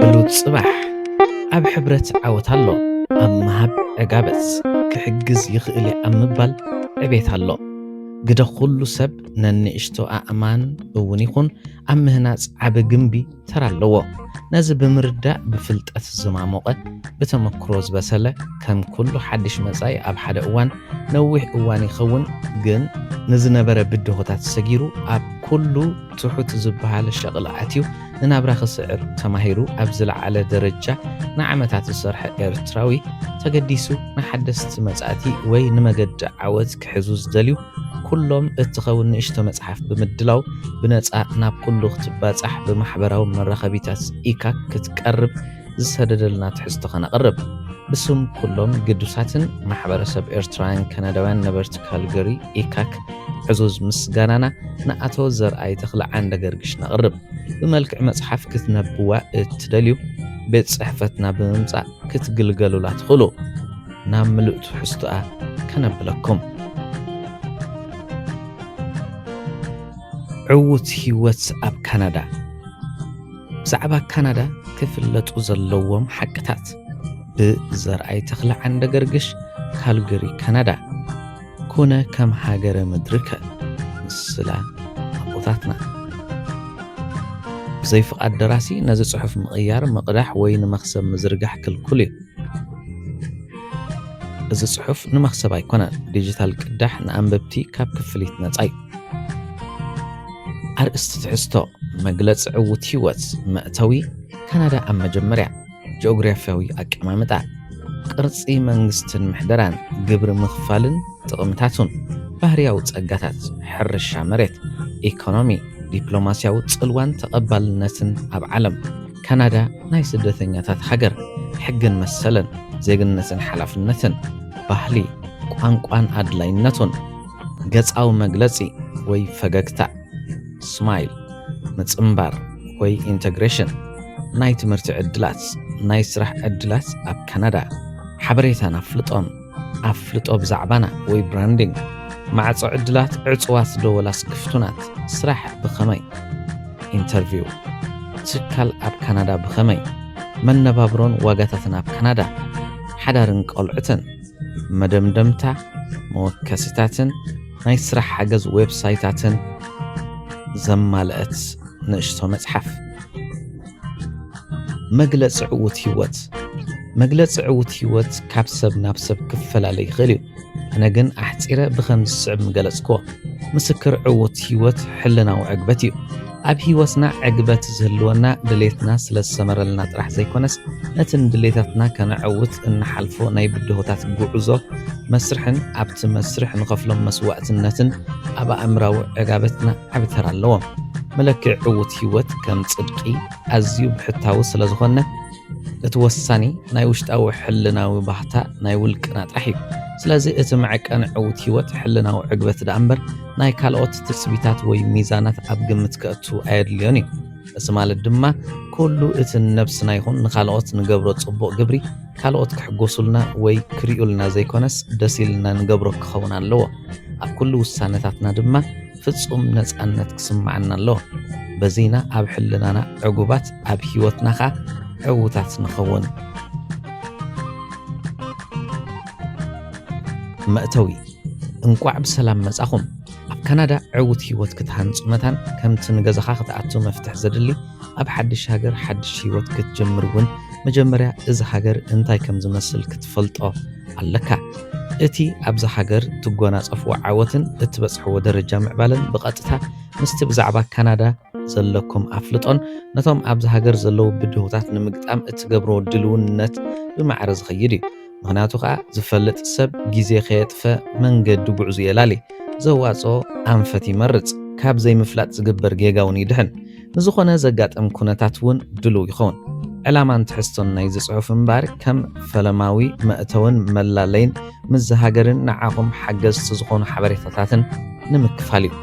ብሉጽ ጽባሕ። ኣብ ሕብረት ዓወት ኣሎ፣ ኣብ ምሃብ ዕጋበት። ክሕግዝ ይኽእል እየ ኣብ ምባል ዕቤት ኣሎ። ግደ ኩሉ ሰብ ነንእሽቶ ኣእማን እውን ይኹን ኣብ ምህናጽ ዓቢ ግንቢ ተራ ኣለዎ። ነዚ ብምርዳእ ብፍልጠት ዝማሞቐ፣ ብተመክሮ ዝበሰለ፣ ከም ኩሉ ሓድሽ መጻኢ ኣብ ሓደ እዋን ነዊሕ እዋን ይኸውን፣ ግን ንዝነበረ ብድሆታት ሰጊሩ ኣብ ኩሉ ትሑት ዝበሃል ሸቕል ኣትዩ ንናብራ ክስዕር ተማሂሩ ኣብ ዝለዓለ ደረጃ ንዓመታት ዝሰርሐ ኤርትራዊ ተገዲሱ ንሓደስቲ መጻእቲ ወይ ንመገዲ ዓወት ክሕዙ ዝደልዩ ኩሎም እትኸውን ንእሽቶ መጽሓፍ ብምድላው ብነጻ ናብ ኩሉ ክትባጻሕ ብማሕበራዊ መራኸቢታት ኢካክ ክትቀርብ ዝሰደደልና ትሕዝቶ ከነቕርብ። ብስም ኩሎም ግዱሳትን ማሕበረሰብ ኤርትራውያን ካናዳውያን ነበርቲ ካልገሪ ኢካክ ዕዙዝ ምስጋናና ንኣቶ ዘርኣይ ተኽለ ዓንደ ገርግሽ ነቕርብ። ብመልክዕ መጽሓፍ ክትነብዋ እትደልዩ ቤት ጽሕፈትና ብምምጻእ ክትግልገሉላ ትኽእሉ። ናብ ምሉእ ትሕዝቶኣ ከነብለኩም። ዕዉት ህይወት ኣብ ካናዳ። ብዛዕባ ካናዳ ክፍለጡ ዘለዎም ሓቅታት። ብዘርኣይ ተኽለ ዓንደ ገርግሽ፣ ካልገሪ ካናዳ። ኩነ ከም ሃገረ ምድርከ፣ ምስላ ኣቦታትና። ብዘይ ፍቓድ ደራሲ ነዚ ጽሑፍ ምቕያር፣ ምቕዳሕ ወይ ንመኽሰብ ምዝርጋሕ ክልኩል እዩ። እዚ ጽሑፍ ንመኽሰብ ኣይኮነን። ዲጂታል ቅዳሕ ንኣንበብቲ ካብ ክፍሊት ነጻ እዩ። ኣርእስቲ ትሕዝቶ፣ መግለጺ ዕዉት ህይወት። መእተዊ፣ ካናዳ ኣብ መጀመርያ። ጂኦግራፍያዊ ኣቀማምጣ፣ ቅርጺ መንግስትን ምሕደራን፣ ግብሪ ምኽፋልን ጥቕምታቱን፣ ባህርያዊ ጸጋታት፣ ሕርሻ መሬት፣ ኢኮኖሚ፣ ዲፕሎማስያዊ ጽልዋን ተቐባልነትን ኣብ ዓለም። ካናዳ ናይ ስደተኛታት ሃገር፣ ሕግን መሰልን፣ ዜግነትን ሓላፍነትን፣ ባህሊ፣ ቋንቋን ኣድላይነቱን፣ ገጻዊ መግለጺ ወይ ፈገግታ፣ ስማይል፣ ምጽንባር ወይ ኢንተግሬሽን፣ ናይ ትምህርቲ ዕድላት፣ ናይ ስራሕ ዕድላት ኣብ ካናዳ፣ ሓበሬታን ኣፍልጦን፣ ኣፍልጦ ብዛዕባና ወይ ብራንዲንግ፣ ማዕጾ ዕድላት ዕጹዋት ዶ ወላስ ክፍቱናት፣ ስራሕ ብኸመይ፣ ኢንተርቪው፣ ትካል ኣብ ካናዳ ብኸመይ፣ መነባብሮን ዋጋታትን ኣብ ካናዳ፣ ሓዳርን ቆልዑትን፣ መደምደምታ፣ መወከሲታትን ናይ ስራሕ ሓገዝ ዌብሳይታትን ዘማልአት ንእሽቶ መጽሓፍ። መግለጺ ዕዉት ህይወት። መግለጺ ዕዉት ህይወት ካብ ሰብ ናብ ሰብ ክፈላለ ይኽእል እዩ። ኣነ ግን ኣሕጺረ ብኸም ዝስዕብ ምገለጽክዎ። ምስክር ዕዉት ህይወት ሕልናዊ ዕግበት እዩ። ኣብ ህይወትና ዕግበት ዝህልወና ድሌትና ስለ ዝሰመረልና ጥራሕ ዘይኮነስ፣ ነቲ ንድሌታትና ከነዕውት እንሓልፎ ናይ ብድሆታት ጉዕዞ መስርሕን ኣብቲ መስርሕ ንኸፍሎም መስዋእትነትን ኣብ ኣእምራዊ ዕጋበትና ዓቢ ተራ ኣለዎም። መለክዒ ዕዉት ህይወት ከም ጽድቂ ኣዝዩ ብሕታዊ ስለ ዝኾነ፣ እቲ ወሳኒ ናይ ውሽጣዊ ሕልናዊ ባህታ ናይ ውልቅና ጥራሕ እዩ። ስለዚ እቲ መዐቀኒ ዕዉት ህይወት ሕልናዊ ዕግበት ደኣ እምበር ናይ ካልኦት ትጽቢታት ወይ ሚዛናት ኣብ ግምት ከእቱ ኣየድልዮን እዩ። እዚ ማለት ድማ ኩሉ እቲ ንነብስና ይኹን ንኻልኦት ንገብሮ ጽቡቕ ግብሪ ካልኦት ክሕጎሱልና ወይ ክርእዩልና ዘይኮነስ ደስ ኢልና ንገብሮ ክኸውን ኣለዎ። ኣብ ኩሉ ውሳነታትና ድማ ፍጹም ነጻነት ክስምዓና ኣለዎ። በዚና ኣብ ሕልናና ዕጉባት፣ ኣብ ህይወትና ኸኣ ዕዉታት ንኸውን። መእተዊ፣ እንቋዕ ብሰላም መጻኹም። ኣብ ካናዳ ዕዉት ህይወት ክትሃንጹ መታን ከምቲ ንገዛኻ ክትኣቱ መፍትሕ ዘድሊ፣ ኣብ ሓድሽ ሃገር ሓድሽ ህይወት ክትጅምር እውን መጀመርያ እዚ ሃገር እንታይ ከም ዝመስል ክትፈልጦ ኣለካ። እቲ ኣብዚ ሃገር ትጎናጸፍዎ ዓወትን እትበጽሕዎ ደረጃ ምዕባለን ብቐጥታ ምስቲ ብዛዕባ ካናዳ ዘለኩም ኣፍልጦን ነቶም ኣብዚ ሃገር ዘለዉ ብድሆታት ንምግጣም እትገብርዎ ድልውነት ብማዕረ ዝኸይድ እዩ። ምኽንያቱ ኸኣ ዝፈልጥ ሰብ ግዜ ከየጥፈ መንገዲ ጉዕዞ የላሊ፣ ዘዋጽኦ ኣንፈት ይመርጽ፣ ካብ ዘይምፍላጥ ዝግበር ጌጋ እውን ይድሕን። ንዝኾነ ዘጋጥም ኩነታት እውን ድሉው ይኸውን። ዕላማን ትሕዝቶን ናይዚ ጽሑፍ እምበኣር ከም ፈለማዊ መእተውን መላለይን ምስዚ ሃገርን ንዓኹም ሓገዝቲ ዝኾኑ ሓበሬታታትን ንምክፋል እዩ።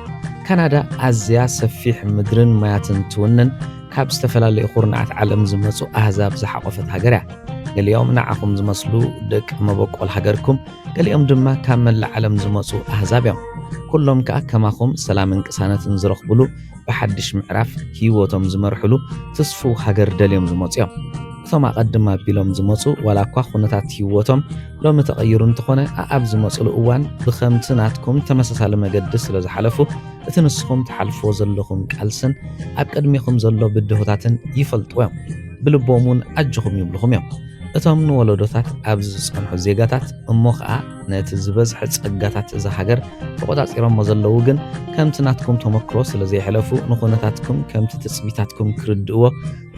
ካናዳ ኣዝያ ሰፊሕ ምድርን ማያትን ትውንን፣ ካብ ዝተፈላለዩ ኩርናዓት ዓለም ዝመጹ ኣህዛብ ዝሓቖፈት ሃገር እያ። ገሊኦም ንዓኹም ዝመስሉ ደቂ መበቆል ሃገርኩም፣ ገሊኦም ድማ ካብ መላእ ዓለም ዝመጹ ኣህዛብ እዮም። ኩሎም ከኣ ከማኹም ሰላምን ቅሳነትን ዝረኽብሉ፣ ብሓድሽ ምዕራፍ ህይወቶም ዝመርሕሉ ትስፉው ሃገር ደልዮም ዝመጹ እዮም። እቶም ኣቐድም ኣቢሎም ዝመጹ፣ ዋላ እኳ ኩነታት ህይወቶም ሎሚ ተቐይሩ እንተኾነ፣ ኣኣብ ዝመጹሉ እዋን ብኸምቲ ናትኩም ተመሳሳሊ መገዲ ስለ ዝሓለፉ፣ እቲ ንስኹም ትሓልፍዎ ዘለኹም ቃልስን ኣብ ቅድሜኹም ዘሎ ብድሆታትን ይፈልጥዎ እዮም። ብልቦም እውን ኣጆኹም ይብልኹም እዮም። እቶም ንወለዶታት ኣብዚ ዝጸንሑ ዜጋታት እሞ ኸኣ ነቲ ዝበዝሐ ጸጋታት እዛ ሃገር ተቖጻጺሮሞ ዘለዉ ግን ከምቲ ናትኩም ተመክሮ ስለ ዘይሕለፉ ንኹነታትኩም ከምቲ ትጽቢታትኩም ክርድእዎ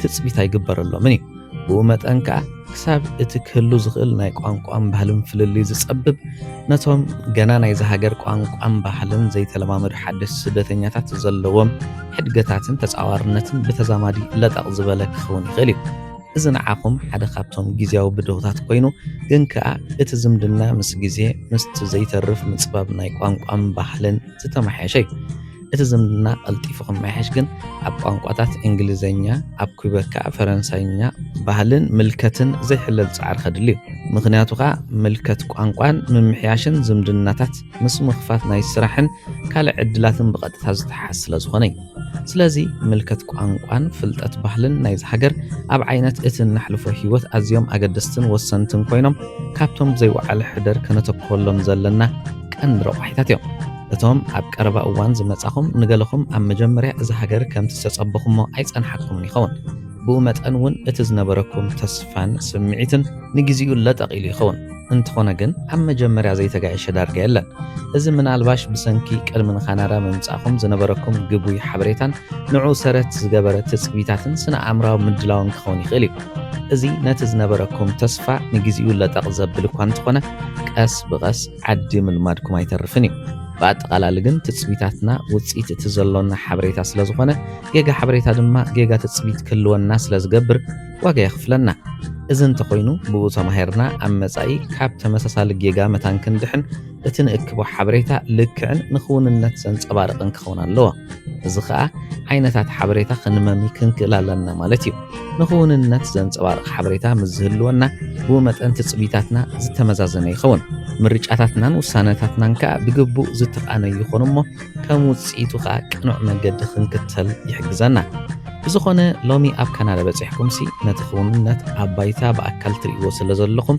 ትጽቢት ኣይግበረሎምን እዩ። ብኡ መጠን ከኣ ክሳብ እቲ ክህሉ ዝኽእል ናይ ቋንቋን ባህልን ፍልልይ ዝጸብብ ነቶም ገና ናይዚ ሃገር ቋንቋን ባህልን ዘይተለማመዱ ሓደስቲ ስደተኛታት ዘለዎም ሕድገታትን ተጻዋርነትን ብተዛማዲ ለጠቕ ዝበለ ክኸውን ይኽእል እዩ። እዚ ንዓኹም ሓደ ካብቶም ግዜያዊ ብድሆታት ኮይኑ፣ ግን ከኣ እቲ ዝምድና ምስ ግዜ ምስቲ ዘይተርፍ ምጽባብ ናይ ቋንቋን ባህልን ዝተመሓየሸ እዩ። እቲ ዝምድና ቀልጢፉ ክመሓየሽ ግን ኣብ ቋንቋታት እንግሊዝኛ፣ ኣብ ኩበካ ፈረንሳይኛ ባህልን ምልከትን ዘይሕለል ጻዕሪ ከድሊ እዩ። ምኽንያቱ ከኣ ምልከት ቋንቋን ምምሕያሽን ዝምድናታት ምስ ምኽፋት ናይ ስራሕን ካልእ ዕድላትን ብቐጥታ ዝተሓሓዝ ስለ ዝኾነ እዩ። ስለዚ ምልከት ቋንቋን ፍልጠት ባህልን ናይዚ ሃገር ኣብ ዓይነት እቲ እነሕልፎ ህይወት ኣዝዮም ኣገደስትን ወሰንትን ኮይኖም ካብቶም ዘይወዓለ ሕደር ከነተኮሎም ዘለና ቀንዲ ረቋሒታት እዮም። እቶም ኣብ ቀረባ እዋን ዝመጻኹም ንገለኹም ኣብ መጀመርያ እዚ ሃገር ከምቲ ዝተጸበኹሞ ኣይጸንሓኩምን ይኸውን። ብኡ መጠን እውን እቲ ዝነበረኩም ተስፋን ስምዒትን ንግዚኡ ለጠቕ ኢሉ ይኸውን። እንተኾነ ግን ኣብ መጀመርያ ዘይተጋየሸ ዳርጋ የለን። እዚ ምናልባሽ ብሰንኪ ቅድሚ ንካናዳ ምምጻእኩም ዝነበረኩም ግጉይ ሓበሬታን ንዕኡ ሰረት ዝገበረ ትጽቢታትን ስነ ኣእምራዊ ምድላውን ክኸውን ይኽእል እዩ። እዚ ነቲ ዝነበረኩም ተስፋ ንግዚኡ ለጠቕ ዘብል እኳ እንተኾነ፣ ቀስ ብቐስ ዓዲ ምልማድኩም ኣይተርፍን እዩ። ብኣጠቓላሊ ግን ትጽቢታትና ውጽኢት እቲ ዘሎና ሓበሬታ ስለ ዝኾነ፣ ጌጋ ሓበሬታ ድማ ጌጋ ትጽቢት ክህልወና ስለ ዝገብር ዋጋ የኽፍለና። እዚ እንተኾይኑ ብኡ ተማሂርና ኣብ መጻኢ ካብ ተመሳሳሊ ጌጋ መታን ክንድሕን እቲ ንእክቦ ሓበሬታ ልክዕን ንክውንነት ዘንጸባርቕን ክኸውን ኣለዎ። እዚ ኸኣ ዓይነታት ሓበሬታ ክንመሚ ክንክእል ኣለና ማለት እዩ። ንክውንነት ዘንጸባርቕ ሓበሬታ ምስ ዝህልወና ብኡ መጠን ትጽቢታትና ዝተመዛዘነ ይኸውን። ምርጫታትናን ውሳነታትናን ከኣ ብግቡእ ዝተቓነዩ ይኾኑ እሞ ከም ውጽኢቱ ከኣ ቅኑዕ መገዲ ክንክተል ይሕግዘና። ብዝኾነ ሎሚ ኣብ ካናዳ በጺሕኩምሲ ነቲ ክውንነት ኣብ ባይታ ብኣካል ትርእይዎ ስለ ዘለኹም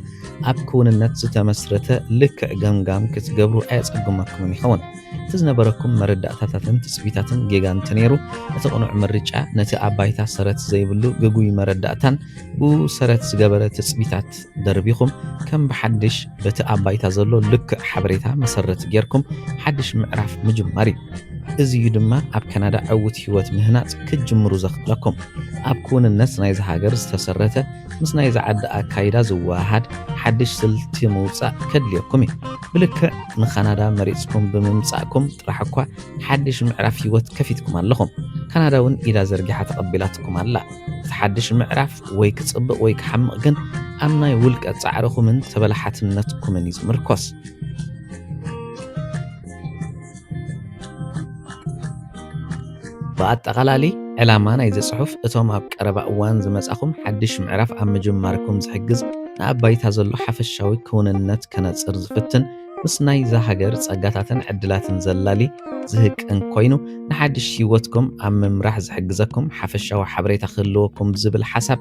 ኣብ ክውንነት ዝተመስረተ ልክዕ ገምጋም ክትገብሩ ኣየጸግመኩምን ይኸውን። እቲ ዝነበረኩም መረዳእታታትን ትጽቢታትን ጌጋ እንተነይሩ እቲ ቅኑዕ ምርጫ ነቲ ኣብ ባይታ ሰረት ዘይብሉ ግጉይ መረዳእታን ብኡ ሰረት ዝገበረ ትጽቢታት ደርቢኹም ከም ብሓድሽ በቲ ኣብ ባይታ ዘሎ ልክዕ ሓበሬታ መሰረት ጌርኩም ሓድሽ ምዕራፍ ምጅማር እዩ። እዚ እዩ ድማ ኣብ ካናዳ ዕዉት ህይወት ምህናጽ ክትጅምሩ ዘኽእለኩም። ኣብ ክውንነት ናይዚ ሃገር ዝተሰረተ ምስ ናይዚ ዓዲ ኣካይዳ ዝወሃሃድ ሓድሽ ስልቲ ምውጻእ ከድልየኩም እዩ። ብልክዕ ንካናዳ መሪጽኩም ብምምጻእኩም ጥራሕ እኳ ሓድሽ ምዕራፍ ህይወት ከፊትኩም ኣለኹም። ካናዳ እውን ኢዳ ዘርጊሓ ተቐቢላትኩም ኣላ። እቲ ሓድሽ ምዕራፍ ወይ ክጽብቕ ወይ ክሓምቕ ግን ኣብ ናይ ውልቀ ጻዕርኹምን ተበላሓትነትኩምን እዩ ዝምርኮስ። ብኣጠቓላሊ ዕላማ ናይዚ ጽሑፍ እቶም ኣብ ቀረባ እዋን ዝመጻኹም ሓድሽ ምዕራፍ ኣብ ምጅማርኩም ዝሕግዝ ንኣብ ባይታ ዘሎ ሓፈሻዊ ክውንነት ከነጽር ዝፍትን ምስ ናይዛ ሃገር ጸጋታትን ዕድላትን ዘላሊ ዝህቅን ኮይኑ ንሓድሽ ህይወትኩም ኣብ ምምራሕ ዝሕግዘኩም ሓፈሻዊ ሓበሬታ ክህልወኩም ዝብል ሓሳብ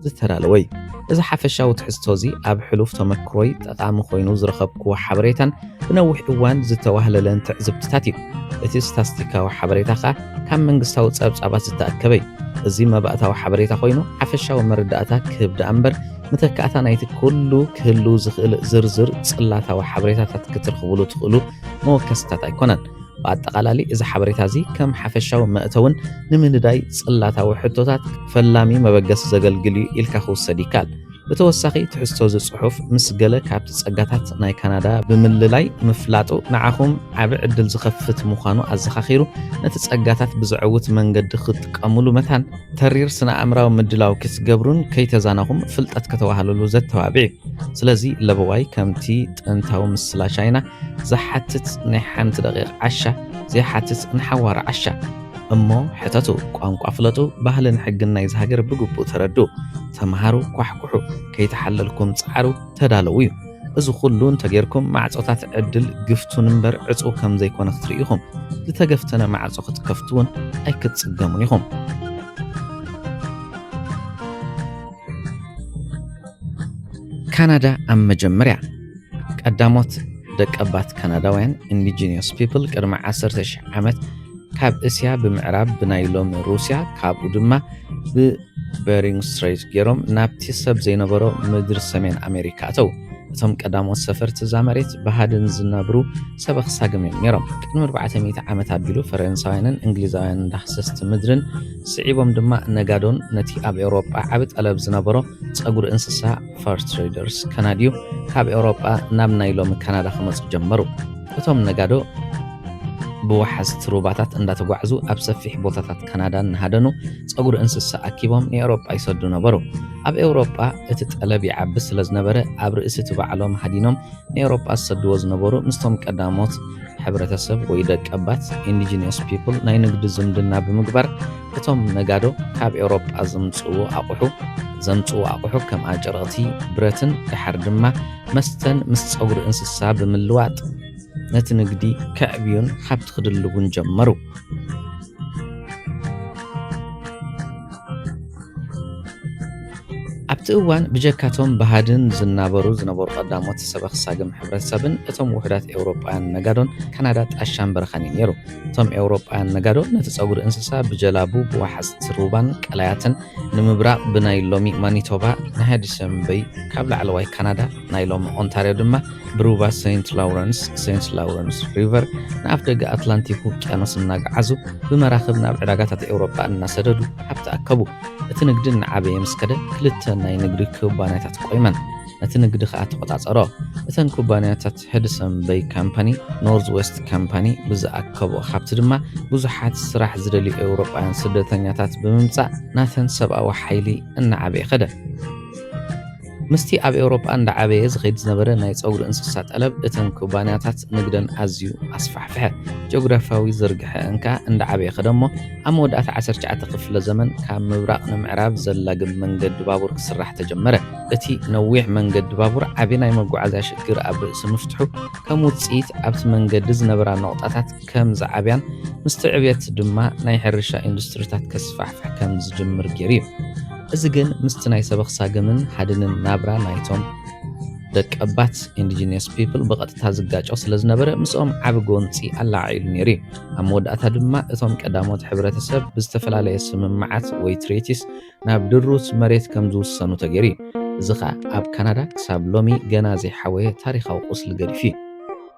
ዝተዳለወ እዩ። እዚ ሓፈሻዊ ትሕዝቶ እዚ ኣብ ሕሉፍ ተመክሮይ ጠቓሚ ኮይኑ ዝረኸብክዎ ሓበሬታን ብነዊሕ እዋን ዝተዋህለለን ትዕዝብትታት እዩ። እቲ ስታስቲካዊ ሓበሬታ ከኣ ካብ መንግስታዊ ጸብጻባት ዝተኣከበ እዩ። እዚ መባእታዊ ሓበሬታ ኮይኑ ሓፈሻዊ መረዳእታ ክህብ ደኣ እምበር መተካእታ ናይቲ ኩሉ ክህሉ ዝኽእል ዝርዝር ጽላታዊ ሓበሬታታት ክትረኽብሉ ትኽእሉ መወከስታት ኣይኮነን። ብኣጠቓላሊ እዚ ሓበሬታ እዚ ከም ሓፈሻዊ መእተውን ንምንዳይ ጽላታዊ ሕቶታት ፈላሚ መበገሲ ዘገልግል እዩ ኢልካ ክውሰድ ይከኣል። ብተወሳኺ ትሕዝቶ እዚ ጽሑፍ ምስ ገለ ካብቲ ጸጋታት ናይ ካናዳ ብምልላይ ምፍላጡ ንዓኹም ዓቢ ዕድል ዝኸፍት ምዃኑ ኣዘኻኺሩ ነቲ ጸጋታት ብዘዕውት መንገዲ ክትጥቀሙሉ መታን ተሪር ስነ ኣእምራዊ ምድላው ክትገብሩን ከይተዛነኹም ፍልጠት ከተዋህለሉ ዘተባብዕ እዩ። ስለዚ ለበዋይ ከምቲ ጥንታዊ ምስላ ቻይና ዝሓትት ናይ ሓንቲ ደቂቕ ዓሻ ዘይሓትት ንሓዋሩ ዓሻ እሞ ሕተቱ፣ ቋንቋ ፍለጡ፣ ባህልን ሕግን ናይዚ ሃገር ብግቡእ ተረድኡ፣ ተምሃሩ፣ ኳሕኩሑ፣ ከይተሓለልኩም ጸዓሩ፣ ተዳለዉ እዩ። እዚ ኩሉ እንተጌርኩም፣ ማዕጾታት ዕድል ግፍቱን እምበር ዕጹው ከም ዘይኮነ ክትርእዩ ኢኹም። ዝተገፍተነ ማዕጾ ክትከፍቱ እውን ኣይክትጽገሙን ኢኹም። ካናዳ ኣብ መጀመርያ። ቀዳሞት ደቀባት ካናዳውያን፣ ኢንዲጂነስ ፒፕል፣ ቅድሚ ዓሰርተ ሺሕ ዓመት ካብ እስያ ብምዕራብ ብናይ ሎሚ ሩስያ፣ ካብኡ ድማ ብበሪንግ ስትሬት ገይሮም ናብቲ ሰብ ዘይነበሮ ምድሪ ሰሜን ኣሜሪካ ኣተው። እቶም ቀዳሞት ሰፈርቲ እዛ መሬት ብሃድን ዝነብሩ ሰበኽ ሳግም እዮም ነይሮም። ቅድሚ ኣርባዕተ ሚእቲ ዓመት ኣቢሉ ፈረንሳውያንን እንግሊዛውያንን ዳህሰስቲ ምድርን ስዒቦም ድማ ነጋዶን ነቲ ኣብ ኤውሮጳ ዓቢ ጠለብ ዝነበሮ ጸጉሪ እንስሳ፣ ፋር ትሬደርስ፣ ካናድዩ ካብ ኤውሮጳ ናብ ናይ ሎሚ ካናዳ ክመጹ ጀመሩ። እቶም ነጋዶ ብወሓዝቲ ሩባታት እንዳተጓዕዙ ኣብ ሰፊሕ ቦታታት ካናዳ እናሃደኑ ጸጉሪ እንስሳ ኣኪቦም ንኤውሮጳ ይሰዱ ነበሩ። ኣብ ኤውሮጳ እቲ ጠለብ ይዓቢ ስለ ዝነበረ ኣብ ርእሲ እቲ ባዕሎም ሃዲኖም ንኤውሮጳ ዝሰድዎ ዝነበሩ ምስቶም ቀዳሞት ሕብረተሰብ ወይ ደቀባት፣ ኢንዲጂነስ ፒፕል፣ ናይ ንግዲ ዝምድና ብምግባር እቶም ነጋዶ ካብ ኤውሮጳ ዘምጽእዎ ኣቑሑ ዘምጽእዎ ኣቑሑ ከም ኣጨርቕቲ፣ ብረትን ደሓር ድማ መስተን ምስ ጸጉሪ እንስሳ ብምልዋጥ ነቲ ንግዲ ከዕብዩን ሃብቲ ክድልቡን ጀመሩ። ኣብቲ እዋን ብጀካቶም ብሃድን ዝናበሩ ዝነበሩ ቀዳሞት ሰበኽ ሳግም ሕብረተሰብን እቶም ውሑዳት ኤውሮጳውያን ነጋዶን ካናዳ ጣሻን በረኻን እዩ ነይሩ። እቶም ኤውሮጳውያን ነጋዶ ነቲ ጸጉሪ እንስሳ ብጀላቡ፣ ብወሓዝቲ ሩባን ቀላያትን ንምብራቕ ብናይ ሎሚ ማኒቶባ ናይ ሃድሰን በይ፣ ካብ ላዕለዋይ ካናዳ ናይ ሎሚ ኦንታርዮ ድማ ብሩባ ሴንት ላውረንስ፣ ሴንት ላውረንስ ሪቨር፣ ንኣፍ ደገ ኣትላንቲክ ውቅያኖስ እናገዓዙ ብመራኽብ ናብ ዕዳጋታት ኤውሮጳ እናሰደዱ ሃብቲ ኣከቡ። እቲ ንግዲ እናዓበየ ምስ ከደ ክልተ ናይ ንግዲ ኩባንያታት ቆይመን። ነቲ ንግዲ ኸኣ ተቖጻጸሮ። እተን ኩባንያታት ሄድሰን በይ ካምፓኒ፣ ኖርዝ ዌስት ካምፓኒ ብዝኣከቦ ሃብቲ ድማ ብዙሓት ስራሕ ዝደልዩ ኤውሮጳውያን ስደተኛታት ብምምጻእ ናተን ሰብኣዊ ሓይሊ እናዓበየ ኸደ። ምስቲ ኣብ ኤውሮጳ እንዳዓበየ ዝኸይድ ዝነበረ ናይ ጸጉሪ እንስሳ ጠለብ፣ እተን ኩባንያታት ንግደን ኣዝዩ ኣስፋሕፍሐ። ጂኦግራፊያዊ ዝርግሐ እንካ እንዳዓበየ ኸደ እሞ፣ ኣብ መወዳእታ ዓሰርተ ትሽዓተ ክፍለ ዘመን ካብ ምብራቕ ንምዕራብ ዘላግብ መንገዲ ባቡር ክስራሕ ተጀመረ። እቲ ነዊሕ መንገዲ ባቡር ዓቢ ናይ መጓዓዝያ ሽግር ኣብ ርእሲ ምፍትሑ፣ ከም ውጽኢት ኣብቲ መንገዲ ዝነበራ ነቑጣታት ከም ዝዓብያን ምስቲ ዕብየት ድማ ናይ ሕርሻ ኢንዱስትሪታት ከስፋሕፍሕ ከም ዝጅምር ገይሩ እዩ። እዚ ግን ምስቲ ናይ ሰበኽ ሳግምን ሃድንን ናብራ ናይቶም ደቀባት ኢንዲጂነስ ፒፕል ብቐጥታ ዝጋጮ ስለ ዝነበረ ምስኦም ዓቢ ጎንጺ ኣለዓዒሉ ነይሩ እዩ። ኣብ መወዳእታ ድማ እቶም ቀዳሞት ሕብረተሰብ ብዝተፈላለየ ስምምዓት ወይ ትሬቲስ ናብ ድሩት መሬት ከም ዝውሰኑ ተገይሩ እዩ። እዚ ኸኣ ኣብ ካናዳ ክሳብ ሎሚ ገና ዘይሓወየ ታሪኻዊ ቁስሊ ገዲፉ እዩ።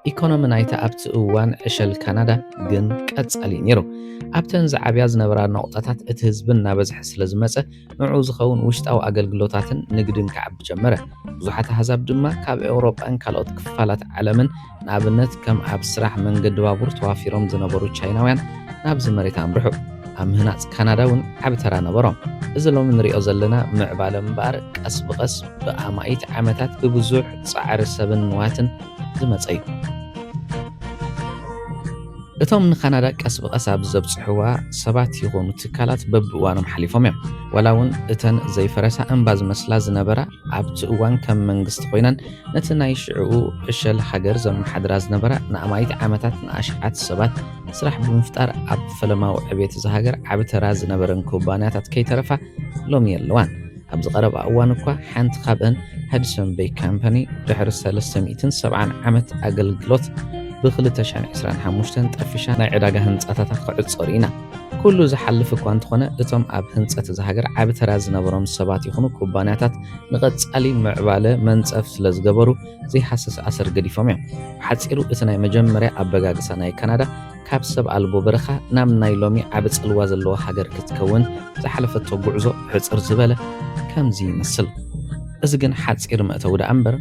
ኢኮኖሚ ናይታ ኣብቲ እዋን ዕሸል ካናዳ ግን ቀጻሊ እዩ ነይሩ። ኣብተን ዝዓብያ ዝነበራ ነቑጣታት እቲ ህዝቢ እናበዝሐ ስለ ዝመጸ ንዕኡ ዝኸውን ውሽጣዊ ኣገልግሎታትን ንግድን ክዓቢ ጀመረ። ብዙሓት ኣህዛብ ድማ ካብ ኤውሮጳን ካልኦት ክፋላት ዓለምን፣ ንኣብነት ከም ኣብ ስራሕ መንገዲ ባቡር ተዋፊሮም ዝነበሩ ቻይናውያን ናብዚ መሬት ኣምርሑ። ኣብ ምህናጽ ካናዳ እውን ዓቢ ተራ ነበሮም። እዚ ሎሚ ንሪኦ ዘለና ምዕባለ እምበኣር ቀስ ብቐስ ብኣማኢት ዓመታት ብብዙሕ ጻዕሪ ሰብን ንዋትን ዝመጸ እዩ። እቶም ንካናዳ ቀስ ብቐስ ኣብ ዘብጽሕዋ ሰባት ይኹኑ ትካላት በብእዋኖም ሓሊፎም እዮም። ዋላ እውን እተን ዘይፈረሳ እምባ ዝመስላ ዝነበራ ኣብቲ እዋን ከም መንግስቲ ኮይነን ነቲ ናይ ሽዕኡ ዕሸል ሃገር ዘመሓድራ ዝነበራ ንኣማኢት ዓመታት ንኣሽሓት ሰባት ስራሕ ብምፍጣር ኣብ ፈለማዊ ዕቤት እዛ ሃገር ዓቢ ተራ ዝነበረን ኩባንያታት ከይተረፋ ሎሚ የለዋን። ኣብዚ ቀረባ እዋን እኳ ሓንቲ ካብአን ሃድሰን ቤይ ካምፓኒ ድሕሪ ሰለስተ ሚእትን ሰብዓን ዓመት ኣገልግሎት ብ ክልተ ሽሕን ዕስራን ሓሙሽተን ጠፊሻ ናይ ዕዳጋ ህንጻታታ ክዕጾ ርኢና። ኩሉ ዝሓልፍ እኳ እንተኾነ እቶም ኣብ ህንጸት እዛ ሃገር ዓቢ ተራ ዝነበሮም ሰባት ይኹኑ ኩባንያታት ንቐጻሊ ምዕባለ መንጸፍ ስለ ዝገበሩ ዘይሃስስ ኣሰር ገዲፎም እዮም። ብሓጺሩ እቲ ናይ መጀመርያ ኣበጋግሳ ናይ ካናዳ ካብ ሰብ ኣልቦ በረኻ ናብ ናይ ሎሚ ዓቢ ጽልዋ ዘለዎ ሃገር ክትከውን ዝሓለፈቶ ጉዕዞ ሕጽር ዝበለ ከምዚ ይመስል። እዚ ግን ሓጺር መእተዊ ደኣ እምበር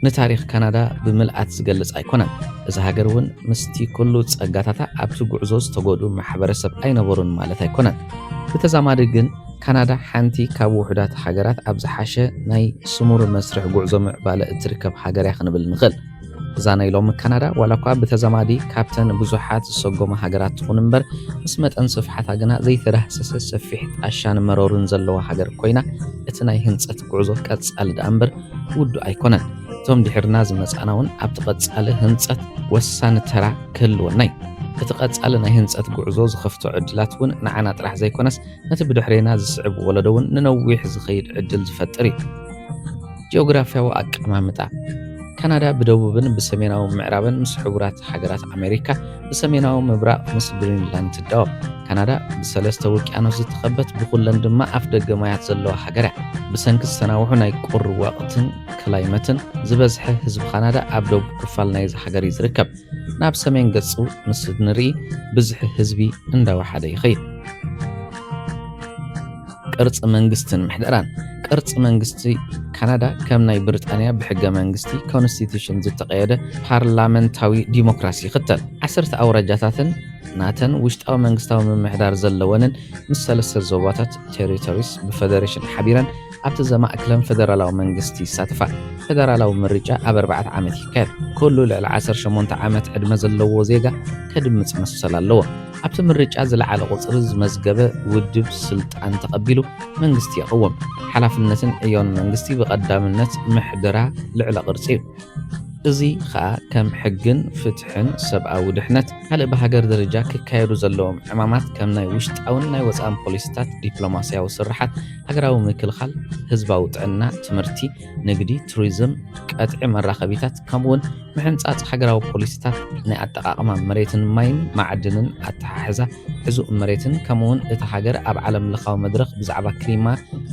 ንታሪኽ ካናዳ ብምልኣት ዝገልጽ ኣይኮነን። እዛ ሃገር እውን ምስቲ ኩሉ ጸጋታታ ኣብቲ ጉዕዞ ዝተጎድኡ ማሕበረሰብ ኣይነበሩን ማለት ኣይኮነን። ብተዛማዲ ግን ካናዳ ሓንቲ ካብ ውሑዳት ሃገራት ኣብ ዝሓሸ ናይ ስሙር መስርሕ ጉዕዞ ምዕባለ እትርከብ ሃገር እያ ክንብል ንኽእል። እዛ ናይ ሎሚ ካናዳ ዋላ እኳ ብተዛማዲ ካብተን ብዙሓት ዝሰጎማ ሃገራት ትኹን እምበር ምስ መጠን ስፍሓታ ግና ዘይተዳህሰሰ ሰፊሕ ጣሻን መሮርን ዘለዋ ሃገር ኮይና እቲ ናይ ህንጸት ጉዕዞ ቀጻሊ ደኣ እምበር ውዱእ ኣይኮነን። እቲ እቶም ድሒርና ዝመጻእና እውን ኣብቲ ቀጻሊ ህንጸት ወሳኒ ተራ ክህልወና እዩ። እቲ ቀጻሊ ናይ ህንጸት ጉዕዞ ዝኸፍቶ ዕድላት እውን ንዓና ጥራሕ ዘይኮነስ ነቲ ብድሕሬና ዝስዕብ ወለዶ እውን ንነዊሕ ዝኸይድ ዕድል ዝፈጥር እዩ። ጂኦግራፍያዊ ኣቀማምጣ። ካናዳ ብደቡብን ብሰሜናዊ ምዕራብን ምስ ሕቡራት ሃገራት ኣሜሪካ፣ ብሰሜናዊ ምብራቕ ምስ ግሪንላንድ ትዳወብ። ካናዳ ብሰለስተ ውቅያኖስ ዝተኸበት፣ ብኹለን ድማ ኣፍ ደገ ማያት ዘለዋ ሃገር እያ። ብሰንኪ ዝተናውሑ ናይ ቁሪ ወቕትን ክላይመትን ዝበዝሐ ህዝቢ ካናዳ ኣብ ደቡብ ክፋል ናይዚ ሃገር እዩ ዝርከብ። ናብ ሰሜን ገጹ ምስ ንርኢ ብዝሒ ህዝቢ እንዳወሓደ ይኸይድ። ቅርጺ መንግስትን ምሕደራን። ቅርጺ መንግስቲ ካናዳ ከም ናይ ብሪጣንያ ብሕገ መንግስቲ ኮንስቲቱሽን ዝተቐየደ ፓርላመንታዊ ዲሞክራሲ ይኽተል። ዓሰርተ ኣውራጃታትን ናተን ውሽጣዊ መንግስታዊ ምምሕዳር ዘለወንን ምስ ሰለስተ ዞባታት ቴሪቶሪስ ብፈደሬሽን ሓቢረን ኣብቲ ዘማእክለን ፈደራላዊ መንግስቲ ይሳተፋ። ፈደራላዊ ምርጫ ኣብ ኣርባዕተ ዓመት ይካየድ። ኩሉ ልዕሊ ዓሰርተ ሸሞንተ ዓመት ዕድመ ዘለዎ ዜጋ ከድምጽ መሰል ኣለዎ። ኣብቲ ምርጫ ዝለዓለ ቁጽሪ ዝመዝገበ ውድብ ስልጣን ተቐቢሉ መንግስቲ የቕውም። ሓላፍነትን ዕዮን መንግስቲ ብቐዳምነት ምሕደራ ልዕለ ቅርጺ እዩ። እዚ ኸኣ ከም ሕግን ፍትሕን ሰብኣዊ ድሕነት ካልእ ብሃገር ደረጃ ክካየዱ ዘለዎም ዕማማት ከም ናይ ውሽጣውን ናይ ወጻእን ፖሊሲታት፣ ዲፕሎማስያዊ ስርሓት፣ ሃገራዊ ምክልኻል፣ ህዝባዊ ጥዕና፣ ትምህርቲ፣ ንግዲ፣ ቱሪዝም፣ ቀጥዒ መራኸቢታት ከምኡውን ምሕንጻጽ ሃገራዊ ፖሊሲታት ናይ ኣጠቓቕማ መሬትን ማይን ማዕድንን ኣተሓሕዛ ሕዙእ መሬትን ከምኡውን እታ ሃገር ኣብ ዓለም ለኻዊ መድረኽ ብዛዕባ ክሊማ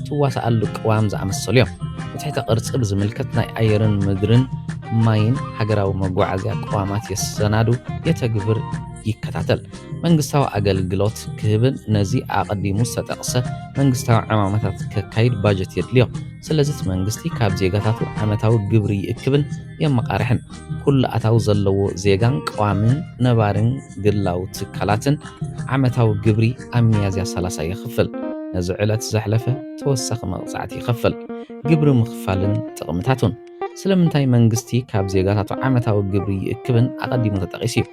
ትዋሳኣሉ ቅዋም ዝኣመሰሉ እዮም። ንትሕተ ቅርጺ ብዝምልከት ናይ ኣየርን ምድርን ማይን ሃገራዊ መጓዓዝያ ቅዋማት የሰናዱ፣ የተግብር፣ ይከታተል። መንግስታዊ ኣገልግሎት ክህብን ነዚ ኣቐዲሙ ዝተጠቕሰ መንግስታዊ ዕማማታት ከካይድ ባጀት የድልዮ። ስለዚ እቲ መንግስቲ ካብ ዜጋታቱ ዓመታዊ ግብሪ ይእክብን የመቓርሕን። ኩሉ ኣታዊ ዘለዎ ዜጋን ቀዋምን ነባርን ግላዊ ትካላትን ዓመታዊ ግብሪ ኣብ ሚያዝያ ሰላሳ ይኽፍል። ነዚ ዕለት ዘሕለፈ ተወሳኺ መቕጻዕቲ ይኸፍል። ግብሪ ምኽፋልን ጥቕምታቱን። ስለምንታይ መንግስቲ ካብ ዜጋታቱ ዓመታዊ ግብሪ ይእክብን ኣቐዲሙ ተጠቒሱ እዩ።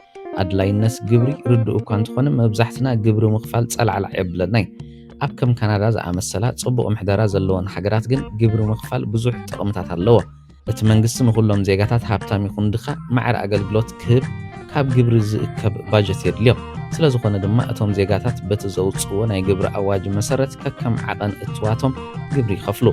ኣድላይነት ግብሪ ርዱእ እኳ እንተኾነ፣ መብዛሕትና ግብሪ ምኽፋል ጸላዕላዕ የብለናይ። ኣብ ከም ካናዳ ዝኣመሰላ ጽቡቕ ምሕደራ ዘለወን ሃገራት ግን ግብሪ ምኽፋል ብዙሕ ጥቕምታት ኣለዎ። እቲ መንግስቲ ንኹሎም ዜጋታት ሃብታም ይኹን ድኻ ማዕረ ኣገልግሎት ክህብ ካብ ግብሪ ዝእከብ ባጀት የድልዮ። ስለ ዝኾነ ድማ እቶም ዜጋታት በቲ ዘውጽእዎ ናይ ግብሪ ኣዋጅ መሰረት ከከም ዓቐን እትዋቶም ግብሪ ይኸፍሉ።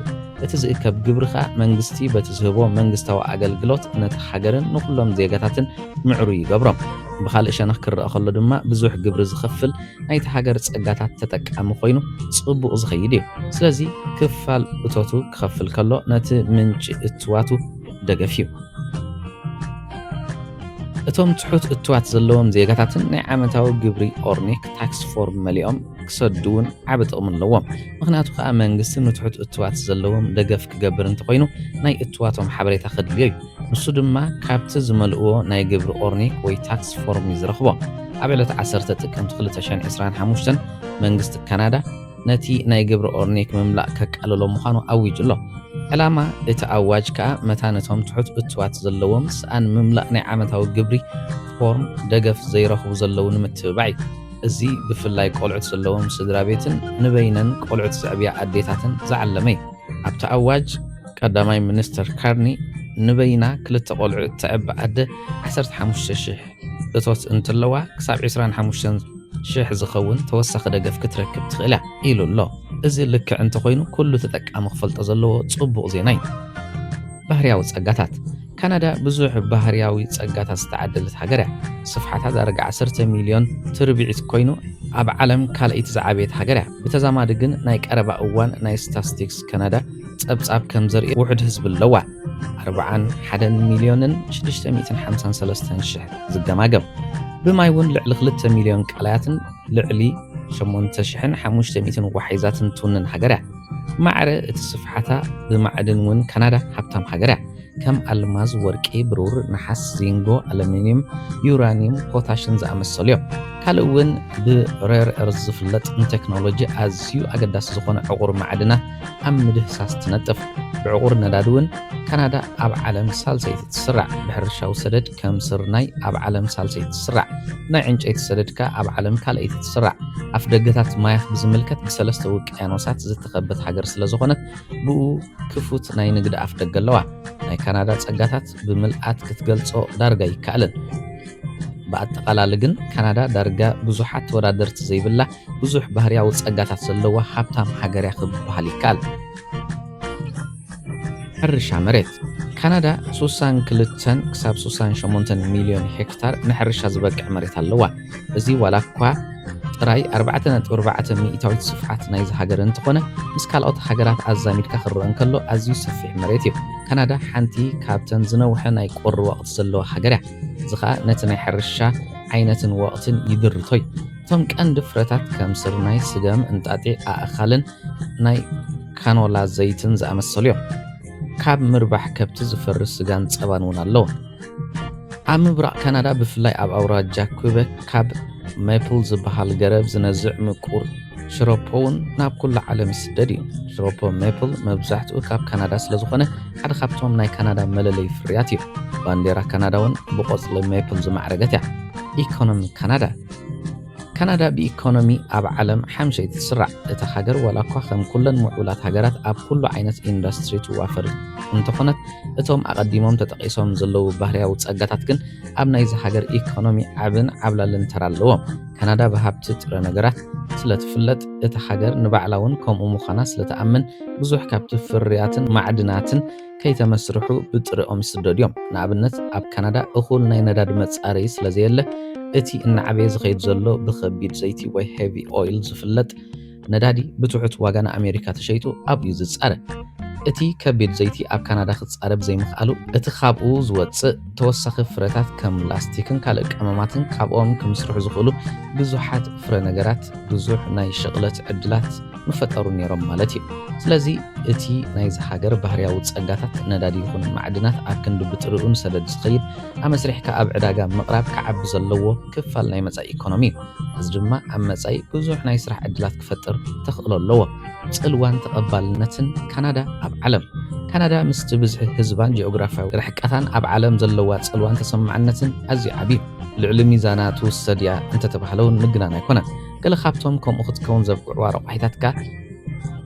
እቲ ዝእከብ ግብሪ ኸኣ መንግስቲ በቲ ዝህቦ መንግስታዊ ኣገልግሎት ነቲ ሃገርን ንኹሎም ዜጋታትን ምዕሩይ ይገብሮም። ብኻልእ ሸነኽ ክረኣ ከሎ ድማ ብዙሕ ግብሪ ዝኸፍል ናይቲ ሃገር ጸጋታት ተጠቃሚ ኮይኑ ጽቡቕ ዝኸይድ እዩ። ስለዚ ክፋል እቶቱ ክኸፍል ከሎ ነቲ ምንጪ እትዋቱ ደገፍ እዩ። እቶም ትሑት እትዋት ዘለዎም ዜጋታትን ናይ ዓመታዊ ግብሪ ኦርኒክ ታክስ ፎርም መሊኦም ክሰዱ እውን ዓቢ ጥቕሚ ኣለዎም። ምኽንያቱ ከኣ መንግስቲ ንትሑት እትዋት ዘለዎም ደገፍ ክገብር እንተኾይኑ ናይ እትዋቶም ሓበሬታ ከድልዮ እዩ። ንሱ ድማ ካብቲ ዝመልእዎ ናይ ግብሪ ኦርኒክ ወይ ታክስ ፎርም እዩ ዝረኽቦ። ኣብ ዕለት ዓሰርተ ጥቅምቲ ክልተ ሽሕን ዕስራን ሓሙሽተን መንግስቲ ካናዳ ነቲ ናይ ግብሪ ኦርኒክ ምምላእ ከቃልሎ ምዃኑ ኣዊጁ ኣሎ። ዕላማ እቲ ኣዋጅ ከኣ መታን እቶም ትሑት እትዋት ዘለዎም ስኣን ምምላእ ናይ ዓመታዊ ግብሪ ፎርም ደገፍ ዘይረኽቡ ዘለዉ ንምትብባዕ እዩ። እዚ ብፍላይ ቆልዑት ዘለዎም ስድራ ቤትን ንበይነን ቆልዑት ዘዕብያ ኣዴታትን ዝዓለመ እዩ። ኣብቲ ኣዋጅ ቀዳማይ ሚኒስትር ካርኒ ንበይና ክልተ ቆልዑ እተዕቢ ኣደ ዓሰርተ ሓሙሽተ ሽሕ እቶት እንትለዋ ክሳብ ዕስራን ሓሙሽተን ሽሕ ዝኸውን ተወሳኺ ደገፍ ክትረክብ ትኽእል እያ ኢሉ ኣሎ። እዚ ልክዕ እንተኾይኑ ኩሉ ተጠቃሚ ክፈልጦ ዘለዎ ጽቡቕ ዜና እዩ። ባህርያዊ ጸጋታት። ካናዳ ብዙሕ ባህርያዊ ጸጋታት ዝተዓደለት ሃገር እያ። ስፍሓታ ዳርጋ ዓሰርተ ሚልዮን ትርብዒት ኮይኑ ኣብ ዓለም ካልኣይቲ ዝዓበየት ሃገር እያ። ብተዛማዲ ግን ናይ ቀረባ እዋን ናይ ስታስቲክስ ካናዳ ጸብጻብ ከም ዘርኢ ውሑድ ህዝቢ ኣለዋ። ኣርብዓን ሓደን ሚልዮንን ሽዱሽተ ሚእትን ሓምሳን ሰለስተን ሽሕ ዝገማገም። ብማይ እውን ልዕሊ ክልተ ሚልዮን ቃላያትን ልዕሊ ሸሞንተ ሽሕን ሓሙሽተ ሚእትን ዋሒዛትን ትውንን ሃገር እያ። ማዕረ እቲ ስፍሓታ ብማዕድን እውን ካናዳ ሃብታም ሃገር እያ። ከም ኣልማዝ፣ ወርቂ፣ ብሩር፣ ነሓስ፣ ዚንጎ፣ ኣለሚንየም፣ ዩራኒየም፣ ፖታሽን ዝኣመሰሉ እዮም። ካልእ እውን ብሬር ኤርዝ ዝፍለጥ ንቴክኖሎጂ ኣዝዩ ኣገዳሲ ዝኾነ ዕቑር ማዕድናት ኣብ ምድህሳስ ትነጥፍ። ብዕቑር ነዳዲ እውን ካናዳ ኣብ ዓለም ሳልሰይቲ ትስራዕ። ብሕርሻዊ ሰደድ ከም ስርናይ ኣብ ዓለም ሳልሰይቲ ትስራዕ። ናይ ዕንጨይቲ ሰደድ ከኣ ኣብ ዓለም ካልኣይቲ ትስራዕ። ኣፍ ደገታት ማያት ብዝምልከት ብሰለስተ ውቅያኖሳት ዝተኸበት ሃገር ስለ ዝኾነት ብኡ ክፉት ናይ ንግዲ ኣፍ ደገ ኣለዋ። ናይ ካናዳ ጸጋታት ብምልኣት ክትገልጾ ዳርጋ ይከኣልን። ብኣጠቓላሊ ግን ካናዳ ዳርጋ ብዙሓት ተወዳደርቲ ዘይብላ ብዙሕ ባህርያዊ ጸጋታት ዘለዋ ሃብታም ሃገር እያ ክበሃል ይከኣል። ሕርሻ መሬት። ካናዳ ስሳን ክልተን ክሳብ ስሳን ሸሞንተን ሚልዮን ሄክታር ንሕርሻ ዝበቅዕ መሬት ኣለዋ። እዚ ዋላ እኳ ጥራይ ኣርባዕተ ነጥቢ ኣርባዕተ ሚእታዊት ስፍሓት ናይዚ ሃገር እንተኾነ፣ ምስ ካልኦት ሃገራት ኣዛሚድካ ክረአ እንከሎ ኣዝዩ ሰፊሕ መሬት እዩ። ካናዳ ሓንቲ ካብተን ዝነውሐ ናይ ቁሪ ወቕቲ ዘለዋ ሃገር እያ። እዚ ኸኣ ነቲ ናይ ሕርሻ ዓይነትን ወቕትን ይድርቶ እዩ። እቶም ቀንዲ ፍረታት ከም ስርናይ፣ ስገም፣ እንጣጢዕ፣ ኣእኻልን ናይ ካኖላ ዘይትን ዝኣመሰሉ እዮም። ካብ ምርባሕ ከብቲ ዝፈሪ ስጋን ጸባን እውን ኣለዎ። ኣብ ምብራቕ ካናዳ ብፍላይ ኣብ ኣውራጃ ኩበክ ካብ ሜፕል ዝበሃል ገረብ ዝነዝዕ ምቁር ሽሮፖ እውን ናብ ኩሉ ዓለም ይስደድ እዩ። ሽሮፖ ሜፕል መብዛሕትኡ ካብ ካናዳ ስለ ዝኾነ ሓደ ካብቶም ናይ ካናዳ መለለይ ፍርያት እዩ። ባንዴራ ካናዳ እውን ብቆጽሊ ሜፕል ዝማዕረገት እያ። ኢኮኖሚ ካናዳ። ካናዳ ብኢኮኖሚ ኣብ ዓለም ሓምሸይቲ ትስራዕ። እታ ሃገር ዋላ እኳ ከም ኩለን ምዕቡላት ሃገራት ኣብ ኩሉ ዓይነት ኢንዱስትሪ ትዋፈር እንተኾነት፣ እቶም ኣቐዲሞም ተጠቒሶም ዘለዉ ባህርያዊ ጸጋታት ግን ኣብ ናይዚ ሃገር ኢኮኖሚ ዓብን ዓብላልን ተራ ኣለዎም። ካናዳ ብሃብቲ ጥረ ነገራት ስለ ትፍለጥ፣ እታ ሃገር ንባዕላ እውን ከምኡ ምዃና ስለ ትኣምን፣ ብዙሕ ካብቲ ፍርያትን ማዕድናትን ከይተመስርሑ ብጥሪኦም ይስደዱ እዮም። ንኣብነት፣ ኣብ ካናዳ እኹል ናይ ነዳዲ መጻረዪ ስለ ዘየለ፣ እቲ እናዓበየ ዝኸይድ ዘሎ ብኸቢድ ዘይቲ ወይ ሄቪ ኦይል ዝፍለጥ ነዳዲ ብትሑት ዋጋ ንኣሜሪካ ተሸይጡ ኣብኡ እዩ ዝጻረ። እቲ ከቢድ ዘይቲ ኣብ ካናዳ ክጻረ ብዘይምኽኣሉ፣ እቲ ካብኡ ዝወጽእ ተወሳኺ ፍረታት ከም ላስቲክን ካልእ ቀመማትን ካብኦም ክምስርሑ ዝኽእሉ ብዙሓት ፍረ ነገራት ብዙሕ ናይ ሽቕለት ዕድላት ምፈጠሩ ነይሮም ማለት እዩ። ስለዚ እቲ ናይዚ ሃገር ባህርያዊ ጸጋታት ነዳዲ ይኹን ማዕድናት ኣብ ክንዲ ብጥሪኡ ንሰደድ ዝኸይድ ኣመስሪሕካ ኣብ ዕዳጋ ምቕራብ ክዓቢ ዘለዎ ክፋል ናይ መጻኢ ኢኮኖሚ እዩ። እዚ ድማ ኣብ መጻኢ ብዙሕ ናይ ስራሕ ዕድላት ክፈጥር ተኽእሎ ኣለዎ። ጽልዋን ተቐባልነትን ካናዳ ኣብ ዓለም። ካናዳ ምስቲ ብዝሒ ህዝባን ጂኦግራፊያዊ ርሕቀታን ኣብ ዓለም ዘለዋ ጽልዋን ተሰማዕነትን ኣዝዩ ዓቢ እዩ። ልዕሊ ሚዛና ትውሰድ እያ እንተተባህለ እውን ምግናን ኣይኮነን። ገለ ካብቶም ከምኡ ክትከውን ዘብቅዕዋ ረቋሒታት ከኣ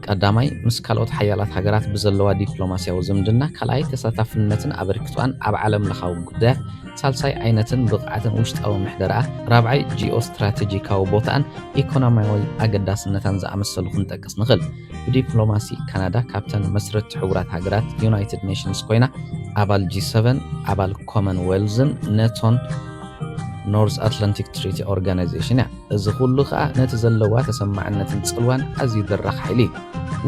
ቀዳማይ፣ ምስ ካልኦት ሓያላት ሃገራት ብዘለዋ ዲፕሎማስያዊ ዝምድና፣ ካልኣይ፣ ተሳታፍነትን ኣበርክቶኣን ኣብ ዓለም ለኻዊ ጉዳያት፣ ሳልሳይ፣ ዓይነትን ብቕዓትን ውሽጣዊ ምሕደራኣ፣ ራብዓይ፣ ጂኦ ስትራቴጂካዊ ቦታኣን ኢኮኖሚያዊ ኣገዳስነታን ዝኣመሰሉ ክንጠቅስ ንኽእል። ብዲፕሎማሲ ካናዳ ካብተን መስረቲ ሕቡራት ሃገራት ዩናይትድ ኔሽንስ ኮይና፣ ኣባል ጂ ሰቨን፣ ኣባል ኮመንዌልዝን ነቶን ኖርዝ ኣትላንቲክ ትሪቲ ኦርጋናይዜሽን እያ። እዚ ኩሉ ከኣ ነቲ ዘለዋ ተሰማዕነትን ጽልዋን ኣዝዩ ደራኽ ሓይሊ እዩ።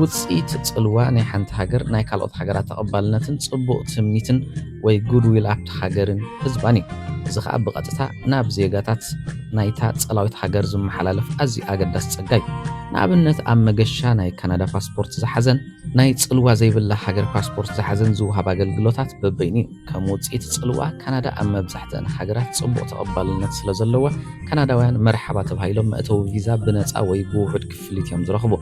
ውጽኢት ጽልዋ ናይ ሓንቲ ሃገር ናይ ካልኦት ሃገራት ተቐባልነትን ጽቡቕ ትምኒትን ወይ ጉድዊል ኣብቲ ሃገርን ህዝባን እዩ። እዚ ከኣ ብቐጥታ ናብ ዜጋታት ናይታ ጸላዊት ሃገር ዝመሓላለፍ ኣዝዩ ኣገዳሲ ጸጋ እዩ። ንኣብነት ኣብ መገሻ ናይ ካናዳ ፓስፖርት ዝሓዘን ናይ ጽልዋ ዘይብላ ሃገር ፓስፖርት ዝሓዘን ዝወሃብ ኣገልግሎታት በበይኑ እዩ። ከም ውጽኢት ጽልዋ፣ ካናዳ ኣብ መብዛሕትአን ሃገራት ጽቡቕ ተቐባልነት ስለ ዘለዋ፣ ካናዳውያን መርሓባ ተባሂሎም መእተዊ ቪዛ ብነጻ ወይ ብውሑድ ክፍሊት እዮም ዝረኽቡ።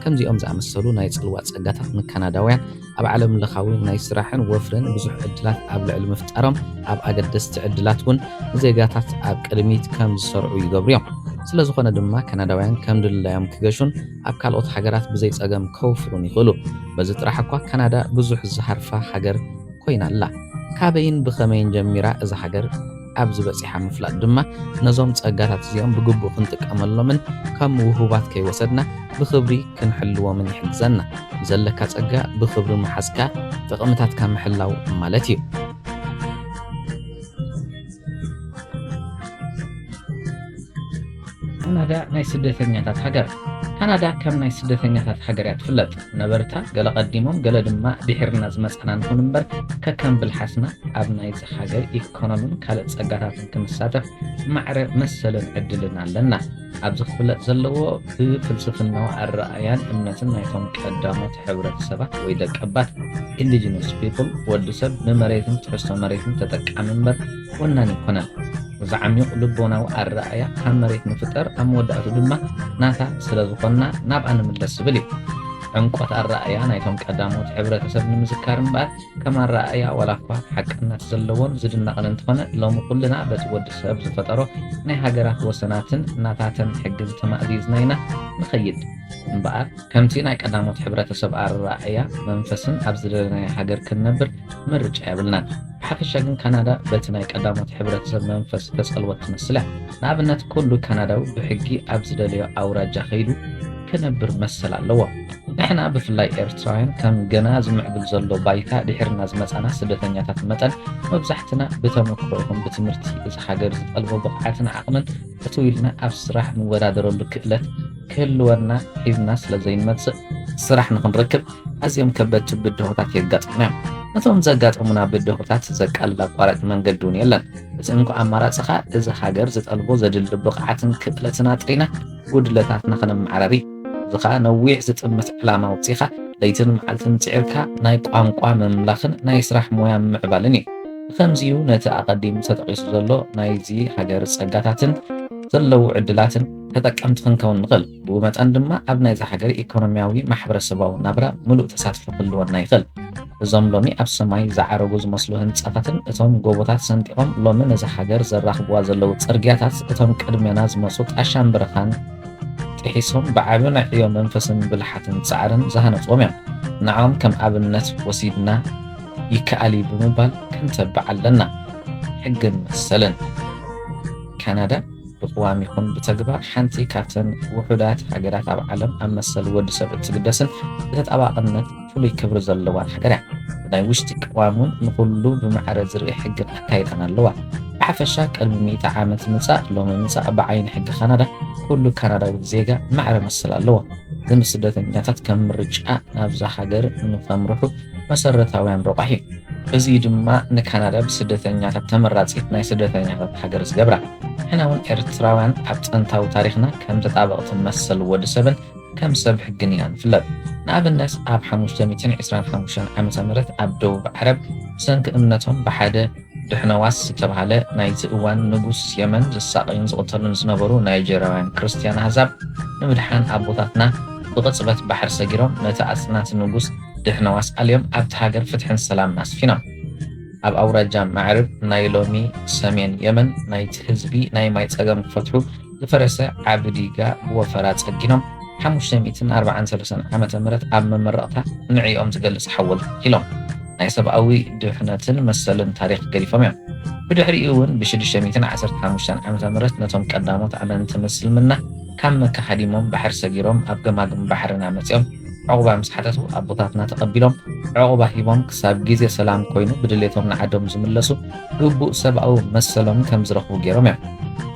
ከምዚኦም ዝኣመሰሉ ናይ ጽልዋ ጸጋታት ንካናዳውያን ኣብ ዓለም ለኻዊ ናይ ስራሕን ወፍርን ብዙሕ ዕድላት ኣብ ልዕሊ ምፍጣሮም፣ ኣብ ኣገደስቲ ዕድላት እውን ንዜጋታት ኣብ ቅድሚት ከም ዝሰርዑ ይገብሩ እዮም። ስለ ዝኾነ ድማ ካናዳውያን ከም ድላዮም ክገሹን ኣብ ካልኦት ሃገራት ብዘይ ጸገም ከውፍሩን ይኽእሉ። በዚ ጥራሕ እኳ ካናዳ ብዙሕ ዝሃርፋ ሃገር ኮይና ኣላ። ካበይን ብኸመይን ጀሚራ እዛ ሃገር ኣብዚ በጺሓ ምፍላጥ ድማ ነዞም ጸጋታት እዚኦም ብግቡእ ክንጥቀመሎምን ከም ውሁባት ከይወሰድና ብኽብሪ ክንሕልዎምን ይሕግዘና። ዘለካ ጸጋ ብኽብሪ ምሓዝካ ጥቕምታትካ ምሕላው ማለት እዩ። ካናዳ ናይ ስደተኛታት ሃገር። ካናዳ ከም ናይ ስደተኛታት ሃገር እያ ትፍለጥ። ነበርታ ገለ ቀዲሞም ገለ ድማ ድሒርና ዝመጻና ንኹን እምበር፣ ከከም ብልሓስና ኣብ ናይዚ ሃገር ኢኮኖምን ካልእ ጸጋታትን ክንሳተፍ ማዕረ መሰልን ዕድልን ኣለና። ኣብዚ ክፍለጥ ዘለዎ ብፍልስፍናዊ ኣረኣያን እምነትን ናይቶም ቀዳሞት ሕብረተሰባት ወይ ደቀባት፣ ኢንዲጂነስ ፒፕል፣ ወዲ ሰብ ንመሬትን ትሕዝቶ መሬትን ተጠቃሚ እምበር ወናኒ ኣይኮነን። እዚ ዓሚቕ ልቦናዊ ኣረኣእያ ካብ መሬት ንፍጠር፣ ኣብ መወዳእቱ ድማ ናታ ስለ ዝኾንና ናብኣ ንምለስ ዝብል እዩ። ዕምቆት ኣረኣእያ ናይቶም ቀዳሞት ሕብረተሰብ ንምዝካር እምበኣር፣ ከም ኣረኣእያ ዋላ እኳ ሓቅነት ዘለዎን ዝድነቕን እንተኾነ፣ ሎሚ ኩልና በቲ ወዲ ሰብ ዝፈጠሮ ናይ ሃገራት ወሰናትን ናታተን ሕግን ተማእዚዝና ኢና ንኸይድ። እምበኣር፣ ከምቲ ናይ ቀዳሞት ሕብረተሰብ ኣረኣእያ መንፈስን ኣብ ዝደለናዮ ሃገር ክንነብር ምርጫ የብልናን። ብሓፈሻ ግን ካናዳ በቲ ናይ ቀዳሞት ሕብረተሰብ መንፈስ ዝተጸልወት ትመስል እያ። ንኣብነት፣ ኩሉ ካናዳዊ ብሕጊ ኣብ ዝደለዮ ኣውራጃ ከይዱ ክነብር መሰል ኣለዎ። ንሕና ብፍላይ ኤርትራውያን ከም ገና ዝምዕብል ዘሎ ባይታ ድሒርና ዝመጻና ስደተኛታት መጠን፣ መብዛሕትና ብተመክሮ ይኹን ብትምህርቲ እዚ ሃገር ዝጠልቦ ብቕዓትን ዓቕምን እትው ኢልና ኣብ ስራሕ ንወዳደረሉ ክእለት ክህልወና ሒዝና ስለ ዘይንመጽእ፣ ስራሕ ንኽንረክብ ኣዝዮም ከበድቲ ብድሆታት የጋጥሙና እዮም። ነቶም ዘጋጠሙና ብድሆታት ዘቃልል ኣቋራጭ መንገዲ እውን የለን። እቲ እንኮ ኣማራጺ ኸኣ እዚ ሃገር ዝጠልቦ ዘድሊ ብቕዓትን ክእለትን ኣጥሪና ጉድለታትና ከነመዓራሪ። እዚ ኸኣ ነዊሕ ዝጥምት ዕላማ ኣውጺኻ ለይትን መዓልትን ጽዒርካ ናይ ቋንቋ ምምላኽን ናይ ስራሕ ሞያ ምምዕባልን እዩ። ብኸምዚ'ዩ ነቲ ኣቐዲሙ ተጠቒሱ ዘሎ ናይዚ ሃገር ጸጋታትን ዘለዉ ዕድላትን ተጠቀምቲ ክንከውን ንኽእል። ብኡ መጠን ድማ ኣብ ናይዚ ሃገር ኢኮኖሚያዊ ማሕበረሰባዊ ናብራ ምሉእ ተሳትፎ ክህልወና ይኽእል። እዞም ሎሚ ኣብ ሰማይ ዝዓረጉ ዝመስሉ ህንጻታትን እቶም ጎቦታት ሰንጢቖም ሎሚ ነዚ ሃገር ዘራኽብዋ ዘለዉ ጽርግያታት እቶም ቅድሜና ዝመጹ ጣሻን በረኻን ጥሒሶም ብዓቢ ናይ ዕዮ መንፈስን ብልሓትን ጻዕርን ዝሃነጽዎም እዮም። ንዖም ከም ኣብነት ወሲድና ይከኣል እዩ ብምባል ክንተብዕ ኣለና። ሕግን መሰልን። ካናዳ ብቅዋም ይኹን ብተግባር ሓንቲ ካብተን ውሑዳት ሃገራት ኣብ ዓለም ኣብ መሰል ወዲ ሰብ እትግደስን ብተጣባቕነት ፍሉይ ክብሪ ዘለዋን ሃገር እያ። ብናይ ውሽጢ ቅዋም እውን ንኹሉ ብማዕረ ዝርኢ ሕግን ኣካይዳን ኣለዋ። ብሓፈሻ ቅድሚ ሚእቲ ዓመት ምጻእ ሎሚ ምጻእ ብዓይኒ ሕጊ ካናዳ ኩሉ ካናዳዊ ዜጋ ማዕረ መሰል ኣለዎ። እዚ ንስደተኛታት ከም ምርጫ ናብዛ ሃገር ንኸምርሑ መሰረታውያን ረቋሒ እዩ። እዚ ድማ ንካናዳ ብስደተኛታት ተመራጺት ናይ ስደተኛታት ሃገር ዝገብራ። ንሕና እውን ኤርትራውያን ኣብ ጥንታዊ ታሪኽና ከም ተጣበቕቲ መሰል ወዲ ሰብን ከም ሰብ ሕግን ኢና ንፍለጥ። ንኣብነት ኣብ ሓሙሽተ ሚእትን ዕስራን ሓሙሽተን ዓመተ ምህረት ኣብ ደቡብ ዓረብ ብሰንኪ እምነቶም ብሓደ ድሕነዋስ ዝተባህለ ናይቲ እዋን ንጉስ የመን ዝሳቐዩን ዝቕተሉን ዝነበሩ ናይጀርያውያን ክርስትያን ኣህዛብ ንምድሓን ኣቦታትና ብቕጽበት ባሕሪ ሰጊሮም ነቲ ኣጽናቲ ንጉስ ድሕነዋስ ኣልዮም ኣብቲ ሃገር ፍትሕን ሰላምን ኣስፊኖም። ኣብ ኣውራጃ ማዕርብ ናይ ሎሚ ሰሜን የመን ናይቲ ህዝቢ ናይ ማይ ጸገም ክፈትሑ ዝፈረሰ ዓቢ ዲጋ ብወፈራ ጸጊኖም ሓሙሽተ ሚእትን ኣርባዓን ሰለስተን ዓመተ ምህረት ኣብ መመረቕታ ንዕኦም ዝገልጽ ሓወልቲ ተኺሎም ናይ ሰብኣዊ ድሕነትን መሰልን ታሪኽ ገዲፎም እዮም። ብድሕሪኡ እውን ብሽዱሽተ ሚእትን ዓሰርተ ሓሙሽተን ዓመተ ምህረት ነቶም ቀዳሞት ኣመንቲ ምስልምና ካብ መካ ሃዲሞም ባሕሪ ሰጊሮም ኣብ ገማግም ባሕርና መጺኦም ዕቑባ ምስ ሓተቱ ኣቦታትና ተቐቢሎም ዕቑባ ሂቦም ክሳብ ግዜ ሰላም ኮይኑ ብድሌቶም ንዓዶም ዝምለሱ ግቡእ ሰብኣዊ መሰሎም ከም ዝረኽቡ ገይሮም እዮም።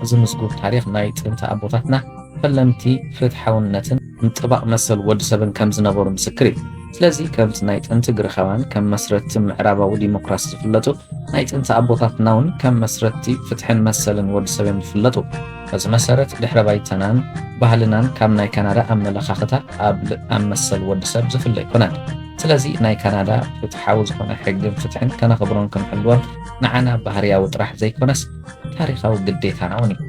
እዚ ምዝጉብ ታሪኽ ናይ ጥንቲ ኣቦታትና ፈለምቲ ፍትሓውነትን ምጥባቕ መሰል ወዲ ሰብን ከም ዝነበሩ ምስክር እዩ። ስለዚ ከምቲ ናይ ጥንቲ ግሪኻውያን ከም መስረትቲ ምዕራባዊ ዲሞክራሲ ዝፍለጡ ናይ ጥንቲ ኣቦታትና እውን ከም መስረትቲ ፍትሕን መሰልን ወዲ ሰብ እዮም ዝፍለጡ። በዚ መሰረት ድሕረ ባይታናን ባህልናን ካብ ናይ ካናዳ ኣመለኻኽታ ኣብ ል- ኣብ መሰል ወዲ ሰብ ዝፍለ ኣይኮነን። ስለዚ ናይ ካናዳ ፍትሓዊ ዝኾነ ሕግን ፍትሕን ከነኽብሮን ክንሕልዎን ንዓና ባህርያዊ ጥራሕ ዘይኮነስ ታሪኻዊ ግዴታና እውን እዩ።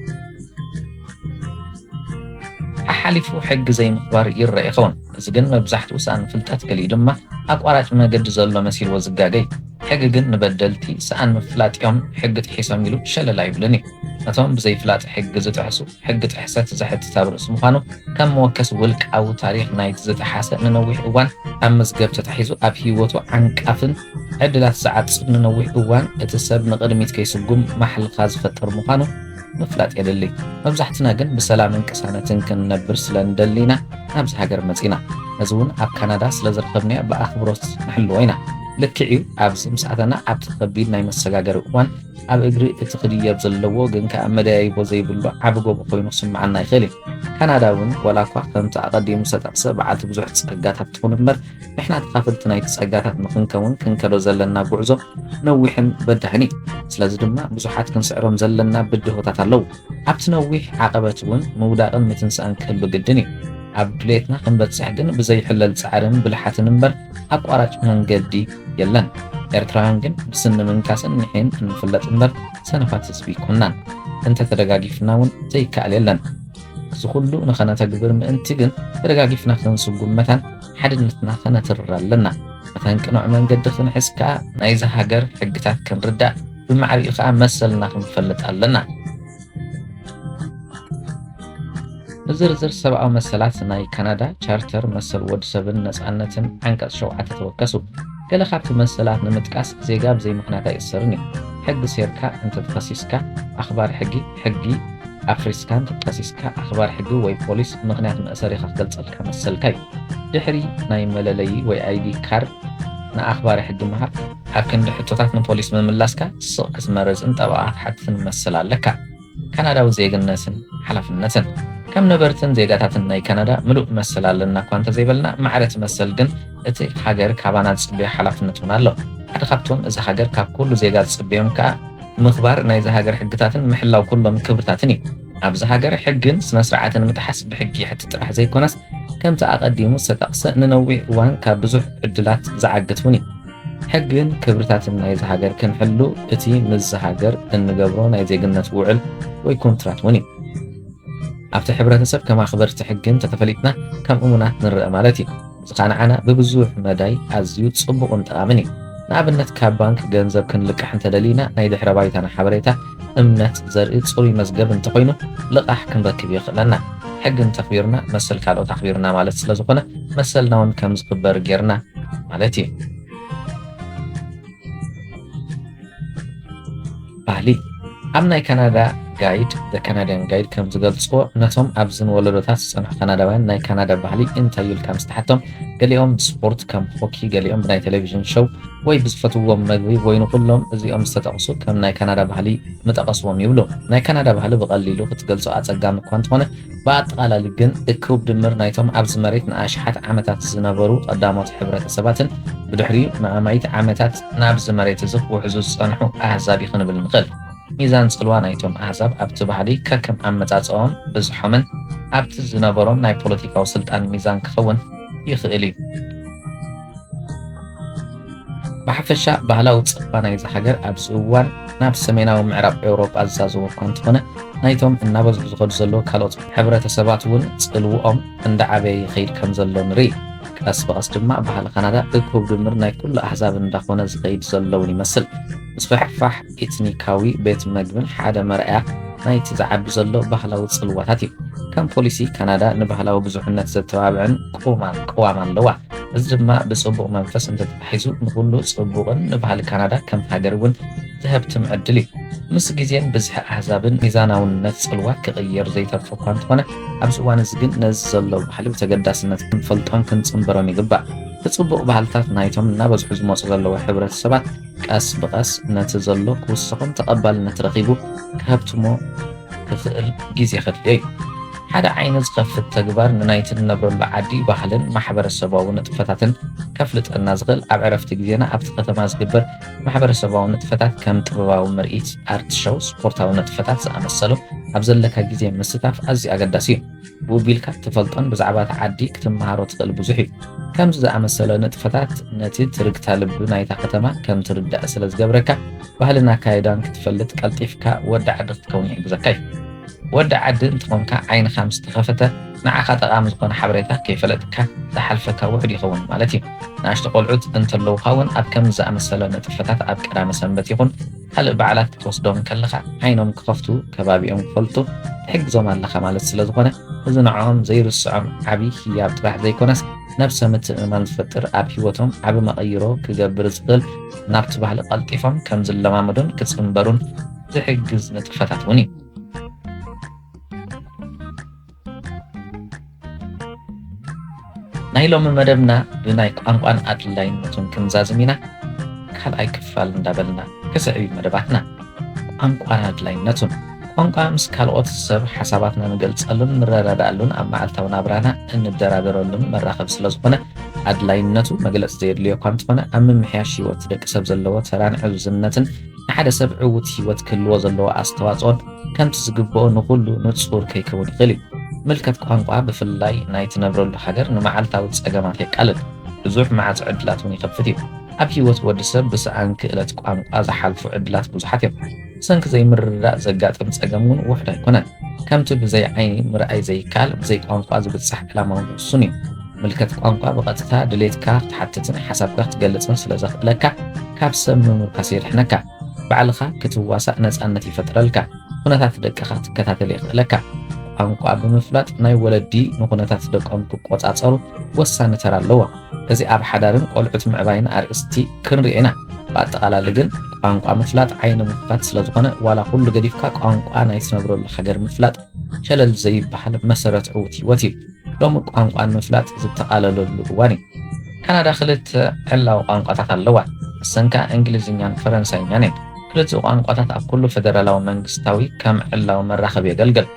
ሓሓሊፉ ሕጊ ዘይምኽባር ይረአ ይኸውን። እዚ ግን መብዛሕትኡ ሰኣን ፍልጠት ገሊኡ ድማ ኣቋራጭ መገዲ ዘሎ መሲልዎ ዝጋገ እዩ። ሕጊ ግን ንበደልቲ ሰኣን ምፍላጥ እዮም ሕጊ ጥሒሶም ኢሉ ሸለል ኣይብልን እዩ። ነቶም ብዘይፍላጥ ሕጊ ዝጥሕሱ ሕጊ ጥሕሰት ዘሕትት ኣብ ርእሲ ምዃኑ ከም መወከሲ ውልቃዊ ታሪኽ ናይቲ ዝጠሓሰ ንነዊሕ እዋን ኣብ መዝገብ ተታሒዙ ኣብ ህይወቱ ዓንቃፍን ዕድላት ዝዓጽድ ንነዊሕ እዋን እቲ ሰብ ንቕድሚት ከይስጉም ማሕልኻ ዝፈጥር ምዃኑ ምፍላጥ የድሊ። መብዛሕትና ግን ብሰላምን ቅሳነትን ክንነብር ስለ ንደሊ ኢና ናብዚ ሃገር መጺና። ነዚ እውን ኣብ ካናዳ ስለ ዝረኸብናዮ ብኣኽብሮት ንሕልዎ ኢና። ልክዕ እዩ፣ ኣብዚ ምስ ኣተና ኣብቲ ከቢድ ናይ መሰጋገሪ እዋን ኣብ እግሪ እቲ ክድየብ ዘለዎ ግን ከኣ መደያይቦ ዘይብሉ ዓቢ ጎቦ ኮይኑ ክስምዓና ይኽእል እዩ። ካናዳ እውን ዋላ እኳ ከምቲ ኣቐዲሙ ዝተጠቕሰ በዓልቲ ብዙሕ ጸጋታት ትኹን እምበር ንሕና ተኻፈልቲ ናይቲ ጸጋታት ንኽንከውን ክንከዶ ዘለና ጉዕዞ ነዊሕን በዳህን እዩ። ስለዚ ድማ ብዙሓት ክንስዕሮም ዘለና ብድሆታት ኣለዉ። ኣብቲ ነዊሕ ዓቐበት እውን ምውዳቕን ምትንሳእን ክህሉ ግድን እዩ። ኣብ ድሌትና ክንበጽሕ ግን ብዘይሕለል ጻዕርን ብልሓትን እምበር ኣቋራጭ መንገዲ የለን። ኤርትራውያን ግን ብስኒ ምንካስን ንሒን እንፍለጥ እምበር ሰነፋት ህዝቢ ኣይኮናን። እንተ ተደጋጊፍና እውን ዘይከኣል የለን። እዚ ኩሉ ንኸነተግብር ምእንቲ ግን ተደጋጊፍና ክንስጉም መታን ሓድነትና ከነትርር ኣለና። መታን ቅኑዕ መንገዲ ክንሕዝ ከኣ ናይዛ ሃገር ሕግታት ክንርዳእ ብማዕሪኡ ከኣ መሰልና ክንፈልጥ ኣለና። ንዝርዝር ሰብኣዊ መሰላት ናይ ካናዳ ቻርተር መሰል ወዲ ሰብን ነጻነትን ዓንቀጽ ሸውዓተ ተወከሱ። ገለ ካብቲ መሰላት ንምጥቃስ ዜጋ ብዘይ ምኽንያት ኣይእሰርን እዩ። ሕጊ ሴርካ እንተተኸሲስካ ኣኽባር ሕጊ፣ ሕጊ ኣፍሪስካ እንተተኸሲስካ ኣኽባር ሕጊ ወይ ፖሊስ ምኽንያት መእሰሪኻ ክገልጸልካ መሰልካ እዩ። ድሕሪ ናይ መለለዪ ወይ ኣይዲ ካርድ ንኣኽባሪ ሕጊ ምሃብ ኣብ ክንዲ ሕቶታት ንፖሊስ ምምላስካ ስቕ ክትመርጽን ጠበቓ ክትሓትትን መሰል ኣለካ። ካናዳዊ ዜግነትን ሓላፍነትን። ከም ነበርትን ዜጋታትን ናይ ካናዳ ምሉእ መሰል ኣለና እኳ እንተዘይበልና፣ ማዕረ እቲ መሰል ግን እቲ ሃገር ካባና ዝጽበዮ ሓላፍነት እውን ኣሎ። ሓደ ካብቶም እዚ ሃገር ካብ ኩሉ ዜጋ ዝጽበዮም ከኣ ምኽባር ናይዚ ሃገር ሕግታትን ምሕላው ኩሎም ክብርታትን እዩ። ኣብዚ ሃገር ሕግን ስነ ስርዓትን ምጥሓስ ብሕጊ ይሕት ጥራሕ ዘይኮነስ፣ ከምቲ ኣቐዲሙ ዝተጠቕሰ ንነዊሕ እዋን ካብ ብዙሕ ዕድላት ዝዓግት እውን እዩ። ሕግን ክብርታትን ናይዚ ሃገር ክንሕሉ እቲ ምስዚ ሃገር እንገብሮ ናይ ዜግነት ውዕል ወይ ኮንትራት እውን እዩ። ኣብቲ ሕብረተሰብ ከም ኣኽበርቲ ሕጊ እንተተፈሊጥና ከም እሙናት ንረአ ማለት እዩ። እዚ ኸኣ ንዓና ብብዙሕ መዳይ ኣዝዩ ጽቡቕን ጠቓምን እዩ። ንኣብነት ካብ ባንክ ገንዘብ ክንልቃሕ እንተደሊና ናይ ድሕረ ባይታና ሓበሬታ እምነት ዘርኢ ጽሩይ መዝገብ እንተኾይኑ ልቓሕ ክንረክብ የኽእለና። ሕጊ እንተኽቢርና መሰል ካልኦት ኣኽቢርና ማለት ስለ ዝኾነ መሰልና እውን ከም ዝኽበር ጌርና ማለት እዩ። ባህሊ ኣብ ናይ ካናዳ ጋይድ፣ The Canadian Guide፣ ከም ዝገልጽዎ ነቶም ኣብዝን ወለዶታት ዝጸንሑ ካናዳውያን ናይ ካናዳ ባህሊ እንታይ እዩ ኢልካ ምስ ተሓቶም፣ ገሊኦም ብስፖርት ከም ሆኪ፣ ገሊኦም ብናይ ቴሌቪዥን ሾው ወይ ብዝፈትዎም መግቢ ወይ ንኹሎም እዚኦም ዝተጠቕሱ ከም ናይ ካናዳ ባህሊ ምጠቐስዎም ይብሉ። ናይ ካናዳ ባህሊ ብቐሊሉ ክትገልጾ ኣጸጋሚ እኳ እንተኾነ፣ ብኣጠቓላሊ ግን እኩብ ድምር ናይቶም ኣብዚ መሬት ንኣሽሓት ዓመታት ዝነበሩ ቀዳሞት ሕብረተሰባትን ብድሕሪኡ ንኣማኢት ዓመታት ናብዚ መሬት እዚ ክውሕዙ ዝጸንሑ ኣህዛብ እዩ ክንብል ንኽእል። ሚዛን ጽልዋ ናይቶም ኣህዛብ ኣብቲ ባህሊ ከከም ኣመጻጽኦም ብዝሖምን ኣብቲ ዝነበሮም ናይ ፖለቲካዊ ስልጣን ሚዛን ክኸውን ይኽእል እዩ። ብሓፈሻ ባህላዊ ጽልዋ ናይዚ ሃገር ኣብዚ እዋን ናብ ሰሜናዊ ምዕራብ ኤውሮጳ ዝዛዘወ እኳ እንተኾነ፣ ናይቶም እናበዝሑ ዝኸዱ ዘለዉ ካልኦት ሕብረተሰባት እውን ጽልውኦም እንዳዓበየ ይኸይድ ከም ዘሎ ንርኢ። ቀስ ብቐስ ድማ ባህሊ ካናዳ እኩብ ድምር ናይ ኩሉ ኣህዛብ እንዳኾነ ዝኸይድ ዘሎ እውን ይመስል። ምስፍሕፋሕ ኤትኒካዊ ቤት መግብን ሓደ መርኣያ ናይቲ ዝዓቢ ዘሎ ባህላዊ ጽልዋታት እዩ። ከም ፖሊሲ፣ ካናዳ ንባህላዊ ብዙሕነት ዘተባብዕን ቅዋም፣ ቅዋም ኣለዋ። እዚ ድማ ብጽቡቕ መንፈስ እንተተታሒዙ ንኹሉ ጽቡቕን ንባህሊ ካናዳ ከም ሃገር እውን ዘሀብትም ዕድል እዩ። ምስ ግዜን ብዝሒ ኣህዛብን ሚዛናውነት ጽልዋ ክቕየር ዘይተርፎ እኳ እንተኾነ፣ ኣብዚ እዋን እዚ ግን ነዚ ዘሎ ባህሊ ብተገዳስነት ክንፈልጦን ክንጽንበሮን ይግባእ። እቲ ጽቡቕ ባህልታት ናይቶም እናበዝሑ ዝመጹ ዘለዉ ሕብረተሰባት ቀስ ብቐስ ነቲ ዘሎ ክውስኹን ተቐባልነት ረኺቡ ክሀብትሞ ክኽእል ግዜ ከድልዮ እዩ። ሓደ ዓይኒ ዝኸፍት ተግባር ንናይቲ ንነብረሉ ዓዲ ባህልን ማሕበረሰባዊ ንጥፈታትን ከፍልጠና ዝኽእል ኣብ ዕረፍቲ ግዜና ኣብቲ ከተማ ዝግበር ማሕበረሰባዊ ንጥፈታት ከም ጥበባዊ ምርኢት፣ ኣርት ሾው፣ ስፖርታዊ ንጥፈታት ዝኣመሰሉ ኣብ ዘለካ ግዜ ምስታፍ ኣዝዩ ኣገዳሲ እዩ። ብኡ ቢልካ ትፈልጦን ብዛዕባ እታ ዓዲ ክትመሃሮ ትኽእል ብዙሕ እዩ። ከምዚ ዝኣመሰለ ንጥፈታት ነቲ ትርግታ ልቢ ናይታ ከተማ ከም ትርዳእ ስለ ዝገብረካ፣ ባህልን ኣካይዳን ክትፈልጥ ቀልጢፍካ ወዲ ዓዲ ክትከውን ይሕግዘካ እዩ። ወዲ ዓዲ እንተኾንካ ዓይንኻ ምስ ተኸፈተ ንዓኻ ጠቓሚ ዝኾነ ሓበሬታ ከይፈለጥካ ዝሓልፈካ ውሑድ ይኸውን ማለት እዩ። ንኣሽቱ ቆልዑት እንተለውኻ እውን ኣብ ከምዚ ዝኣመሰለ ንጥፈታት ኣብ ቀዳመ ሰንበት ይኹን ካልእ በዓላት ክትወስዶም ከለኻ ዓይኖም ክኸፍቱ፣ ከባቢኦም ክፈልጡ ትሕግዞም ኣለኻ ማለት ስለ ዝኾነ፣ እዚ ንዕኦም ዘይርስዖም ዓቢ ህያብ ጥራሕ ዘይኮነስ፣ ነብሰ ምትእምማን ዝፈጥር፣ ኣብ ህይወቶም ዓቢ መቐይሮ ክገብር ዝኽእል፣ ናብቲ ባህሊ ቀልጢፎም ከም ዝለማመዱን ክጽንበሩን ዝሕግዝ ንጥፈታት እውን እዩ። ናይ ሎሚ መደብና ብናይ ቋንቋን ኣድላይነቱን ክንዛዝም ኢና። ካልኣይ ክፋል እንዳበልና ክስዕብ እዩ መደባትና። ቋንቋን ኣድላይነቱን። ቋንቋ ምስ ካልኦት ሰብ ሓሳባትና ንገልጸሉን ንረዳዳኣሉን ኣብ መዓልታዊ ናብራና እንደራደረሉን መራኸቢ ስለ ዝኾነ፣ ኣድላይነቱ መግለጺ ዘየድልዮ እኳ እንተኾነ፣ ኣብ ምምሕያሽ ህይወት ደቂ ሰብ ዘለዎ ተራን ዕዙዝነትን ንሓደ ሰብ ዕዉት ህይወት ክህልዎ ዘለዎ ኣስተዋጽኦን ከምቲ ዝግብኦ ንኹሉ ንጹር ከይከውን ይኽእል እዩ። ምልከት ቋንቋ ብፍላይ ናይ ትነብረሉ ሃገር ንመዓልታዊ ጸገማት የቃልል። ብዙሕ ማዕጾ ዕድላት እውን ይኸፍት እዩ። ኣብ ህይወት ወዲ ሰብ ብሰኣን ክእለት ቋንቋ ዝሓልፉ ዕድላት ብዙሓት እዮም። ብሰንኪ ዘይምርድዳእ ዘጋጥም ጸገም እውን ውሑድ ኣይኮነን። ከምቲ ብዘይ ዓይኒ ምርኣይ ዘይከኣል፣ ብዘይ ቋንቋ ዝብጻሕ ዕላማ እውን ውሱን እዩ። ምልከት ቋንቋ ብቐጥታ ድሌትካ ክትሓትትን ሓሳብካ ክትገልጽን ስለ ዘኽእለካ፣ ካብ ሰብ ምምርካስ የድሕነካ። ባዕልኻ ክትዋሳእ ነጻነት ይፈጥረልካ። ኩነታት ደቅኻ ክትከታተል የኽእለካ። ቋንቋ ብምፍላጥ ናይ ወለዲ ንኩነታት ደቆም ክቆጻጸሩ ወሳኒ ተራ ኣለዎ። እዚ ኣብ ሓዳርን ቆልዑት ምዕባይን ኣርእስቲ ክንሪኦ ኢና። ብኣጠቓላሊ ግን ቋንቋ ምፍላጥ ዓይኒ ምኽፋት ስለ ዝኾነ፣ ዋላ ኩሉ ገዲፍካ ቋንቋ ናይ ትነብረሉ ሃገር ምፍላጥ ሸለል ዘይበሃል መሰረት ዕዉት ህይወት እዩ። ሎሚ ቋንቋ ንምፍላጥ ዝተቓለለሉ እዋን እዩ። ካናዳ ክልተ ዕላዊ ቋንቋታት ኣለዋ። እሰን ከኣ እንግሊዝኛን ፈረንሳይኛን እየን። ክልቲኡ ቋንቋታት ኣብ ኩሉ ፈደራላዊ መንግስታዊ ከም ዕላዊ መራኸቢ የገልግል።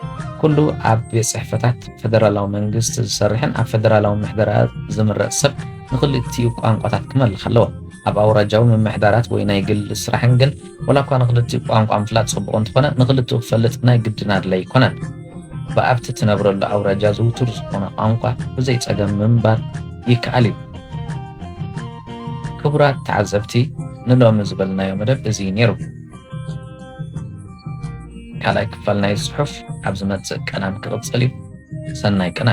ኩሉ ኣብ ቤት ጽሕፈታት ፈደራላዊ መንግስቲ ዝሰርሕን ኣብ ፈደራላዊ ምሕደራ ዝምረጽ ሰብ ንክልቲኡ ቋንቋታት ክመልኽ ኣለዎ። ኣብ ኣውራጃዊ ምምሕዳራት ወይ ናይ ግሊ ስራሕን ግን፣ ወላ እኳ ንክልቲኡ ቋንቋ ምፍላጥ ጽቡቕ እንተኾነ፣ ንክልቲኡ ክፈልጥ ናይ ግድን ኣድላይ ኣይኮነን። ብኣብቲ ትነብረሉ ኣውራጃ ዝውቱር ዝኾነ ቋንቋ ብዘይ ጸገም ምንባር ይከኣል እዩ። ክቡራት ተዓዘብቲ፣ ንሎሚ ዝበልናዮ መደብ እዚ እዩ ነይሩ። ካልኣይ ክፋል ናይ ጽሑፍ ኣብ ዝመጽእ ቀዳም ክቕጽል እዩ። ሰናይ ቅነ።